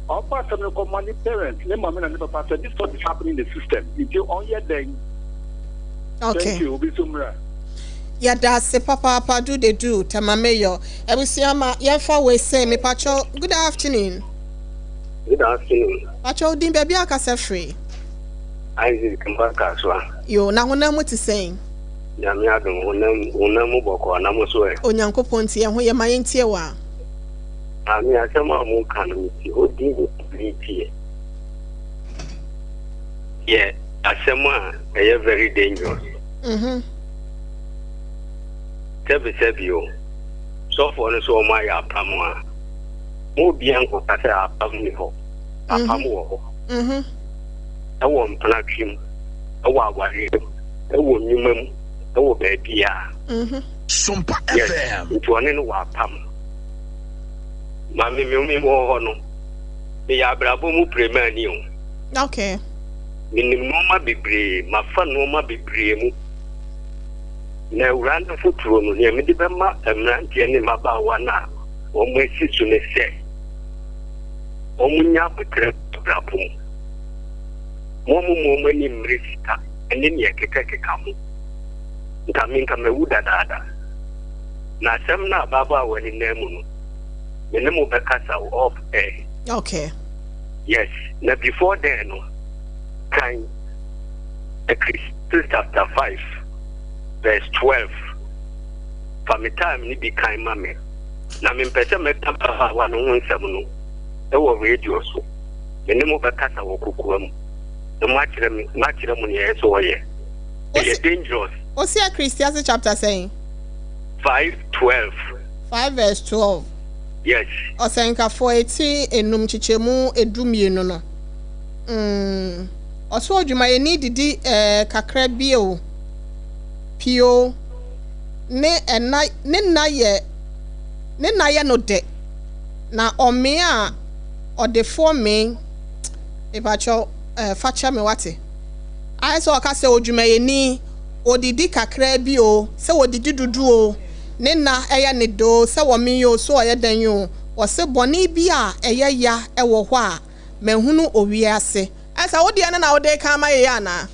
ɔfa asɛm no kɔ ma ne parents ne maame na ne papa sɛ this what is happening in the system nti ɔnyɛ dɛn. Okay. Thank you obi so mra. Yɛda ase papaapa do de do tɛma mayor. Abusua ma yɛmfa wei sei mepakyɛw good afternoon. Good afternoon. Pakyɛw din baabi a kasa firi. Isaac Mpakasoa. Yo na honam mu te sɛn? Nyame adom honam honam mu bɔkɔɔ na mo so ɛ? Onyankopɔn nti yɛn ho yɛ ma yɛntie wo a. Maame asɛm a mo ka no me te hɔ din me tie. Yɛ asɛm a ɛyɛ very dangerous. Mhm. Sɛbi sɛbi o. Sɔfoɔ no sɛ wɔn ayɛ apam a, mo obiara nkɔka sɛ apam nni hɔ. Apam wɔ hɔ. Ɛwɔ mpenatwe mu, ɛwɔ awareɛ mu, ɛwɔ nnwuma mu, ɛwɔ baabiara. Sompa Yes, FM. nti ɔne no wɔ apam. Maame me me wɔ hɔ no, meyɛ abrabɔ mu piremani o. Okay. Menim nneɛma bebree, mafa nneɛma bebree mu. Na Awuraa no afotuo no, deɛ mede bɛma mmeranteɛ ne mmabaawa no a wɔasi so ne sɛ, wɔnnya aboterɛ wɔ abrabɔ mu. Wɔmma wɔn ani mmere sika ne deɛ ɛkekakeka ho. Nka me nka mawu dadaada. Na asɛm no a ababaawa no nam mu no, me ne mo bɛkasa off air. Okay. Yes, na before then no, kan Ecclesiastes chapter 5 verse 12. Fa me time no bi kan ma me. Na mempɛ sɛ mɛka ababaawa no ho nsɛm no wɔ radio so. Me ne mo bɛkasa wɔ kokoa mu na moakyerɛ me makyerɛ mo nea ɛsɛ sɛ ɔyɛ. Ɛyɛ dangerous. Ose Ecclesiastes chapter sɛn? 5:12. 5 verse 12. Yes. Ɔsɛnkafoɔ eti enum nkyekyɛmu 12 no. Mm. Ɔso odwumayɛni didi eh, kakra bi o, pii o, ne ɛna, ne nna yɛ, ne nna yɛ no dɛ, na ɔmee a, ɔdefoɔ mee. Mepakyɛw, eh, fa kyɛ me wate. Ayɛ sɛ ɔka sɛ odwumayɛni, odidi kakra bi o, sɛ odidi dodo o, ne nna yɛ ne dɛ o, sɛ ɔmee o, sɛ ɔyɛ dɛn o, ɔse bɔne bi a ɛyɛ ya wɔ hɔ a, Mahunu owie ase. Ɛsɛ wo deɛ no na wode ka ama yɛyɛ anaa?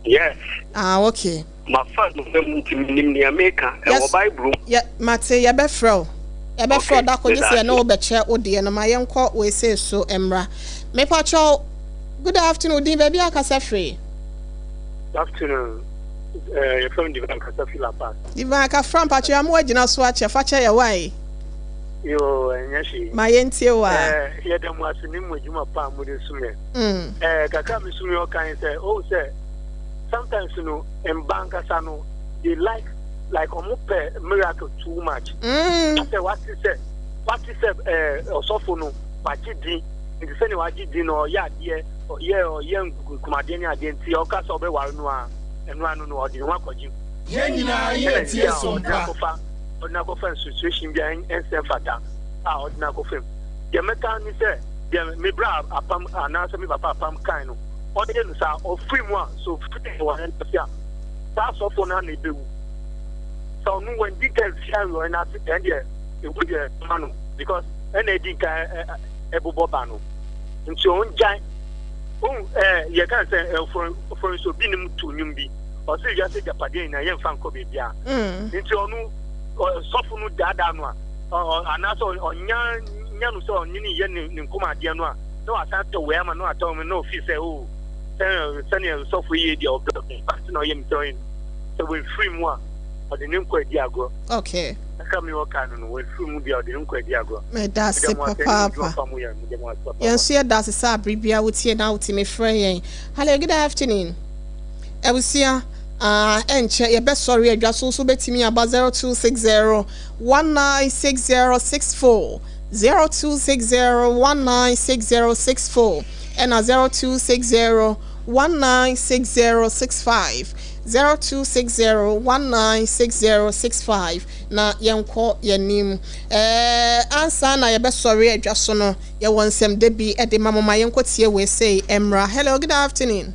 Yes. Ah, okay. Mafa nnoɔma mu nti menim nea meka. Ɛwɔ Bible mu. Yɛ, mate, yɛbɛfrɛ wo. Yɛbɛfrɛ wo da koro gye sɛ yɛne wo bɛkyɛ wo deɛ no. Ma yɛnkɔ wei sei so mmra. Mepakyɛw, good afternoon, wo din, baabi a wokasa firi? Good afternoon, eh, yɛfrɛ me Divine kasa fi La Paz. Divine Kafra, mpakyɛw yɛama woagyina so akyɛ, fa kyɛ yɛ wae. Yoo, ɛnyɛ hwee. Ma yɛntie wo a. Eh, yɛda mo ase ne mo adwuma pa a mode som yɛn. Eh, kakra a mesom yɛ ɔka ne sɛ, oh sɛ, sometimes no, mba ankasa no, they like, like ɔmo pɛ miracle too much. Asɛ wate sɛ, wate sɛ eh, ɔsɔfo no, wagye din, nti sɛnea wagye din no, ɔyɛ adeɛ, ɔyɛ, ɔyɛ nkumadeɛ ne adeɛ nti, ɔka sɛ ɔbɛware no a, ɛno ano no, ɔde ne ho akɔgye. Yɛn nyinaa yɛ tie som pa. Ɔde no akɔfa situation bi a ɛnsɛ mfata a ɔde no akɔfa mu. Deɛ mɛka ne sɛ, deɛ me bra apam anaasɛ me papa apam kan no, ɔnyɛ no saa. Ɔfiri mu a, sɛ ɔfiri aware no ase a, saa asɔfoɔ no ara na ɛbɛwu. Sɛ ɔno wandi kan firi aware no ase, ɛndeɛ ɛwu deɛ ɛma no because ɛna ɛdi nkan ɛbobɔ ba no. Nti ɔngyae. Wohu ɛɛ yɛka sɛ ɛfɔn nso binom to nnwom bi. Ɔsɛ wiase agyapadeɛ nyinaa yɛmfa nkɔ baabiara. Nti ɔno sɔfo no daadaa no a, anaasɛ ɔnya nya no sɛ ɔne no yɛ ne nkɔm adeɛ no a, na wasan tɔ wei ama na watɔ no na ofi sɛ o sɛ sɛnea sɔfo yi yɛ deɛ ɔbrɛ me ba na ɔyɛ me sɛ ɔyɛ sɛ wɔafiri mu a ɔde ne nkɔ adi agorɔ. Okay. Ɛka mi ɔka no no wɔafiri mu deɛ ɔde ne nkɔ adi agorɔ. Meda ase papaapa. Yɛn nso yɛda ase sɛ abere biara wotie na wotumi frɛ yɛn. Hello, good afternoon. Abusua, ah, ɛnkyɛ yɛbɛsɔre adwa so nso bɛtumi aba 0260 196064 0260 196064 ɛna 0260 196065 0260 196065 na yɛnkɔ yɛnim. Ɛɛ ansa na yɛbɛsɔre adwa so no yɛwɔ nsɛmdɛ bi de ma mo ma yɛnkɔ tie wei sei mmra. Hello, good afternoon.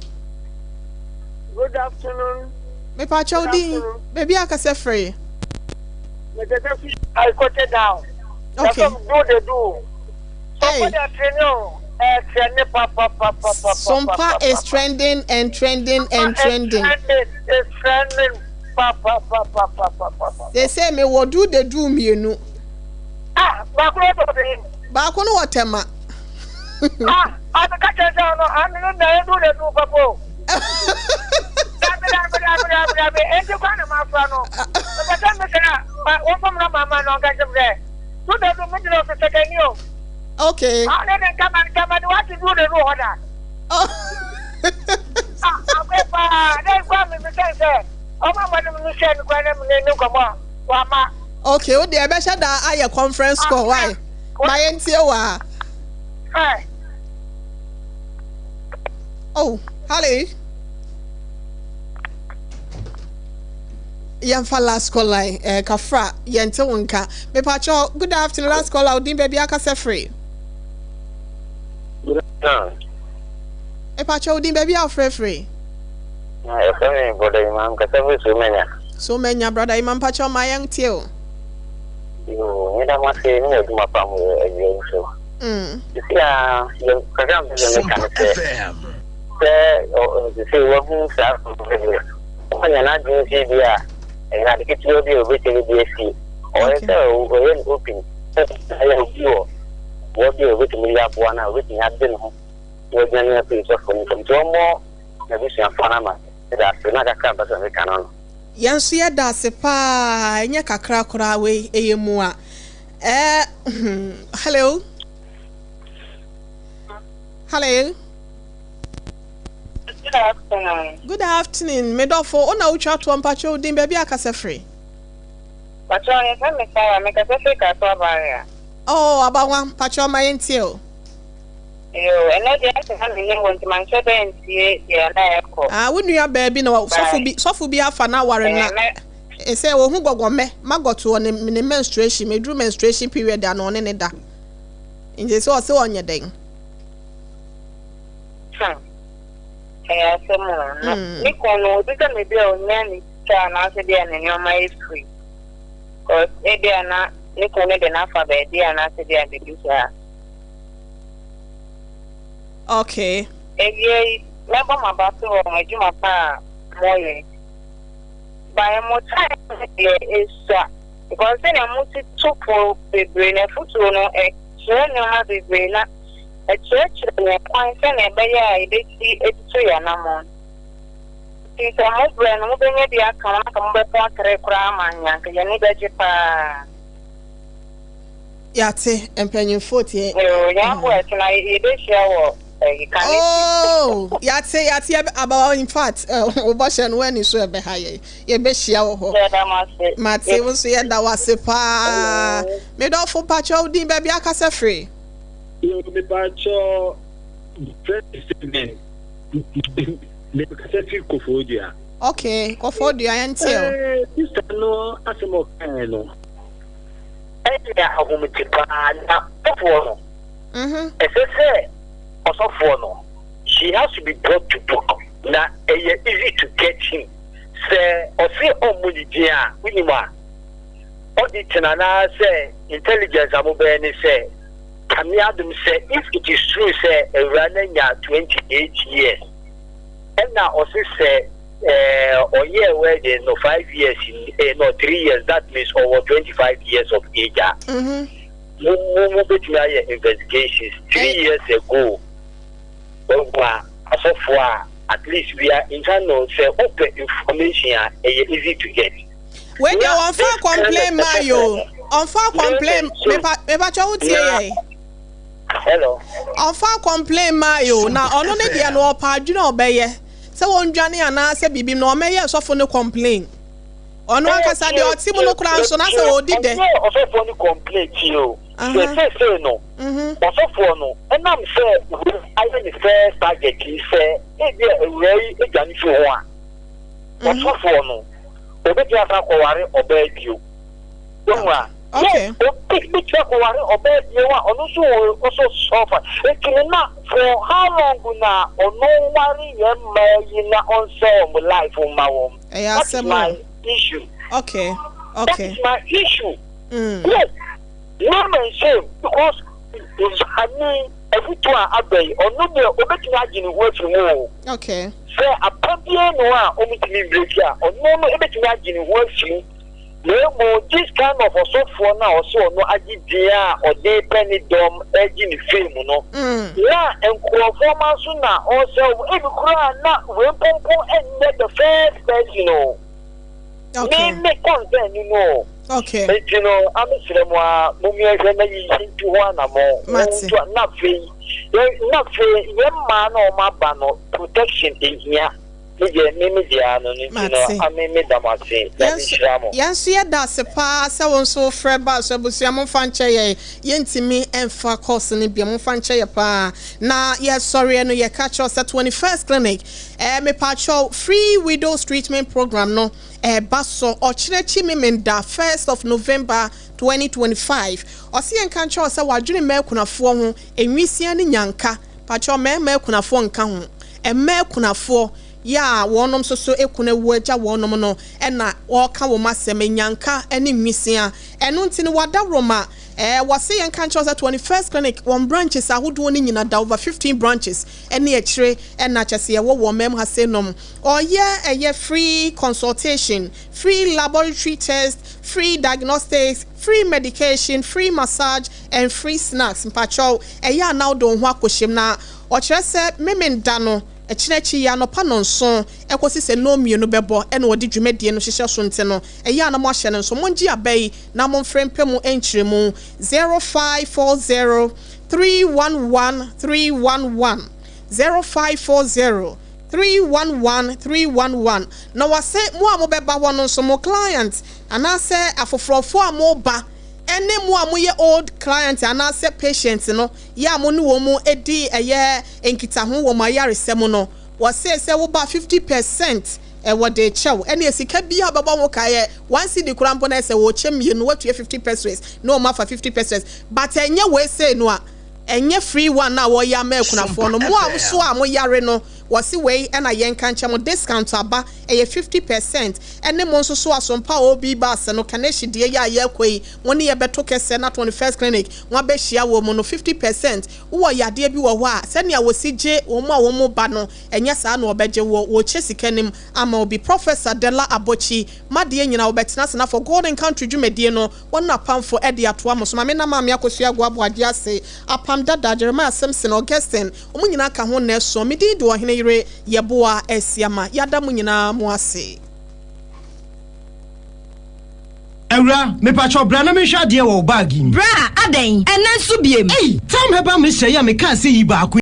Good afternoon. Mepa kyɛw din, baabi a kasa firi. Mekasa fi Aikote down. Okay. Yɛfam do de do. Hey. Sompa is trending and trending and trending. It's trending. Pa pa pa pa pa pa pa. They say me wɔ do de do mmienu. Ah, baako no wɔ bɛn. Baako no wɔ tɛma. Ah, ɔde ka kyerɛ sɛ ɔno ano no na edu de do papa o. Dabi dabi dabi dabi dabi enti kwan na mafra no. Mepɛ sɛ mesrɛ a wɔmfa mmra mama na ɔnka nkyerɛ me sɛ do de do me gyina ɔso sɛkɛni o. Okay. Ɔne ne nkama nkama de wate do de do hɔ da. Ah, akɔ paa dɛ nkwa me mesɛn sɛ ɔma ma no me hyɛ no kwan na me ne nkɔmmɔ a wama. Okay, wo deɛ ɛbɛhyɛ da ayɛ conference call why? Ma yɛntie wɔ a. Hi. Oh, Harley. Yɛmfa last call line. Eh, kafra, yɛnte wo nka. Mepakyɛw, good afternoon, last call a wodin baabi akasa firi. Good afternoon. Mepakyɛw, wodin baabi a wofrɛ firi. Yɛfrɛ me Brother Imam, kasa firi Somanya. Somanya, Brother Imam, pakyɛw ma yɛntie o. Yoo, meda mo ase ne mo adwuma pa mo yɛ awia yi so. Sisi a yɛ kakra mpɛ sɛ meka ne sɛ sɛ sisi wahu saa deɛ ɔnya n'adwene sɛ bi a ɛyɛ ade ketewa bi a obetumi de asie. Ɔyɛ sɛ ɔyɛ no open sɛ ɛyɛ obi wɔ boa bi a obetumi de aboa no a obetumi ade ne ho na wadwane afiri sɔfo no nsam. Nti ɔmmɔ n'abusuafoɔ no ama da ase na kakra mpɛ sɛ meka no no. Yɛn nso yɛda ase paa, ɛnyɛ kakra koraa wei ɛyɛ mua. Eh, hmm, hello. Hello. Good afternoon. Good afternoon. Me dɔfo, wo na wotwa toɔ mpakyɛ wo din baabi a kasa firi. Pakyɛ yɛfrɛ me Sarah, me kasa firi Kasoa Barrier. Oh, abawa, mpakyɛ ɔma yɛntie o. Yo, ɛnɛ deɛ ɛsɛ na menni hɔ nti manhyɛ da ntie deɛ na ɛkɔ. Ah, wo nua baa bi na sɔfo bi sɔfo bi afa na aware na ɛsɛ ohu gɔgɔmɛ magɔto wɔ ne ne menstruation meduru menstruation period a na ɔne ne da nti sɛ ɔsɛ ɔnyɛ dɛn. Hmm. Ɛyɛ asɛm o. Na ne kun no obi sɛ mebi a onya ne sika anaasɛ bi a ne nneɛma yɛ free. Cause ebi a na ne kun no de n'afa baabi anaasɛ bi a biribi saa. Okay. Awia yi, mɛbɔ m'aba so wɔ mo adwuma pa a moyɛ. By mo time no deɛ esua because sɛnea mo si to fo bebree no afutuo no ɛkyerɛ nneɛma bebree na ɛkyerɛkyerɛ yɛn kwan sɛnea ɛbɛyɛ a yɛbɛsi atutu yɛn anammɔn. Nti sɛ mo brɛ no mobɛnya bi aka ho na nka mobɛpɔn tere koraa ama yɛn anka yɛn ani bɛgye paa. Yɛate mpanyinfoɔ tie. Yoo yɛn bo ɛte na yɛbɛhyia wɔ ɛyi kane. Oh yɛate yɛate yɛbɛ abawa in fact wobɔhyɛ no w'ani so ɛbɛha yɛn yɛbɛhyia wɔ hɔ. Yɛda mo ase. Mate wo nso yɛda wo ase paa. Medɔfo mpakyɛ wo din baabi akasa firi. Yoo mepakyɛ friend Stephen mekasa firi Koforidua. Okay Koforidua yɛn te o. Eh, sister no asɛm ɔkae no. Ɛyɛ ahomete paa na ɔsɔfoɔ no ɛsɛ sɛ ɔsɔfoɔ no he has to be brought to book na ɛyɛ easy to get him sɛ ɔse ɔmmɔ ne din a wonim a auditing anaasɛ intelligence a mobɛyɛ ne sɛ Nyame adom sɛ if it is true sɛ awura no anya 28 years ɛna ɔse sɛ Eh ɔyɛɛ wedding no 5 years ni eh no 3 years that means ɔwɔ 25 years of age a mo mo mo betumi ayɛ investigations 3 years ago wahu a asɔfoɔ a at least we are in channel sɛ wopɛ information a ɛyɛ easy to get. Wei deɛ wɔnfa complain maa yi o ɔnfa complain mepa mepa kyɛ wo tie yɛ. Hello. Ɔnfa complain maa yi o na ɔno ne deɛ no ɔpɛ adwene ɔbɛyɛ. Sɛ wɔndwane anaa sɛ biribi no ɔmɛyɛ sɔfo no complain. Ɔno ankasa deɛ ɔte mu no koraa nso na sɛ ɔdi dɛ. Ɛnyɛ ɔsɔfoɔ no complain tie o. Sɛ seesei no ɔsɔfoɔ no ɛnam sɛ wei ayɛ ne first target yi sɛ ebia awuraa yi dwane firi ho a, ɔsɔfoɔ no ɔbɛtumi asan akɔware ɔbaa bio. Wahu a? Okay. Yes, obi betumi akɔware ɔbaa bio a ɔno nso wɔ ɔsɔ sɔfa. Enti no na for how long na ɔno nware yɛn mmaa yi na ɔnsɛ wɔn life mma wɔn? Ɛyɛ That is asɛm my o. issue. Okay. That Okay. is my issue. Mm. Yes, name and shame because I mean afutuo a aba yi ɔno deɛ obetumi agye ne ho afiri mu o. Okay. Sɛ apam biara ni hɔ a ɔmutumi mbreki a ɔno no ebetumi agye ne ho afiri mu. Na mmom this kind of ɔsɔfoɔ no a ɔsɛ ɔno agye din a ɔde pɛ ne dɔm agye ne fame no, na nkurɔfoɔ ma nso na ɔsɛ wɔn, ebi koraa na wei mpompo nyɛ the first person o. Okay. Me me concern ni no o. Okay. Enti no, amesrɛ mo a, mommyɛhwɛ na yi ntu ho anamɔ. Mate. Montu na afei, na afei yɛn mmaa na wɔn aba no protection ehia. Me deɛ me me deɛ ano no nti no ame me da mo ase Nyame nhyira mo. Yɛn nso yɛda ase paa sɛ wo nso wo frɛ baa so abusua momfa nkyɛ yɛn yɛntumi mfa course no bio momfa nkyɛ yɛ paa na yɛsɔreɛ no yɛka kyerɛ wo sɛ 21st clinic eh, mepakyɛw free widows treatment program no ɛɛba so ɔkyena akyi memenda 1st of November 2025 ɔse yɛnka nkyerɛ wo sɛ wadwene mmaa akunafoɔ ho nwisia ne nyanka Pakyɛw mmarima akunafoɔ nka ho. Mmaa akunafoɔ yɛ a wɔnom nso so ekunu awu agya wɔnom no na wɔka wɔn asɛm, anyanka ne nwisia. Ɛno nti no wadaworoma ɛɛ wɔse yɛnka nkyerɛ wo sɛ 21st clinic wɔn branches ahodoɔ no nyina da over 15 branches ɛne akyire ɛna kyɛsɛ yɛwɔ wɔ ɔman mu ha sei nom. Ɔyɛ ɛyɛ free consultation, free laboratory test, free diagnostics, free medication, free massage and free snacks. Mpakyɛw ɛyɛ a na wode wo ho akɔhyem na ɔkyerɛ sɛ Memenda no ɛkyena akyi yi anɔpa nnɔnson ɛkɔsi sɛ nnɔnmienu bɛbɔ ɛna ɔde dwumadie no hyehyɛ so nti no ɛyɛ a na moahyɛ no nso mongye aba yi na momfrɛ mpɛ mu nkyerɛmu 0540 311 311 0540 311 311 na wɔse mo a mobɛba hɔ no nso mo client anaasɛ afoforɔfoɔ a moba ɛne mo a moyɛ old client anaasɛ patient no yɛ a mo ne wɔn mu di ɛyɛ nkitaho wɔ mo ayaresa mu no, wɔse sɛ woba 50% wɔde kyɛ wo. Ɛneɛ sika biara a wobɛbɔ ho ka yɛ one cedi koraa mpo na ɛsɛ wɔkyɛ mmienu woatua 50 pesewas na wɔn afa 50 pesewas but ɛnyɛ wei sei no a ɛnyɛ free one a wɔyɛ ama akunafoɔ no. Mo a so a moyare no. Wɔse wei na yɛnka nkyɛ mo, discount aba, ɛyɛ 50% ɛne mo nso so Asompa OB bus no, Kaneshie deɛ yi a yɛrekɔ yi, mo ne yɛbɛto kɛsɛ na 21st Clinic mo abɛhyia wɔ mu no, 50%. Wowɔ yadeɛ bi wɔ hɔ a, sɛnea wɔsi gye wɔn a wɔn ba no, ɛnyɛ saa na wɔbɛgye woɔ, wɔrekyɛ sika no mu ama wo bi. Professor Dela Abokyi, m'adeɛ nyinaa wɔbɛtena ase na for God and Country dwumadie no, wɔn apamfo de atoa mo so. Maame na Maame Akosua Agoaboagye ase, Apam Dada, Jeremiah Simpson, Augustine, Wɔn nyinaa ka ho nnɛɛsoɔ. Me din de Ɔhene Yere Yeboah Asiamah. Yɛada mo nyinaa mo ase. Awura, mepakyɛw bra na menhwɛ adeɛ wɔ wo bag yi mu. Bra, adɛn? Ɛnnɛ nso biem? Ei! Tam herbal mixture yi a mekaa sɛ yi baako yi.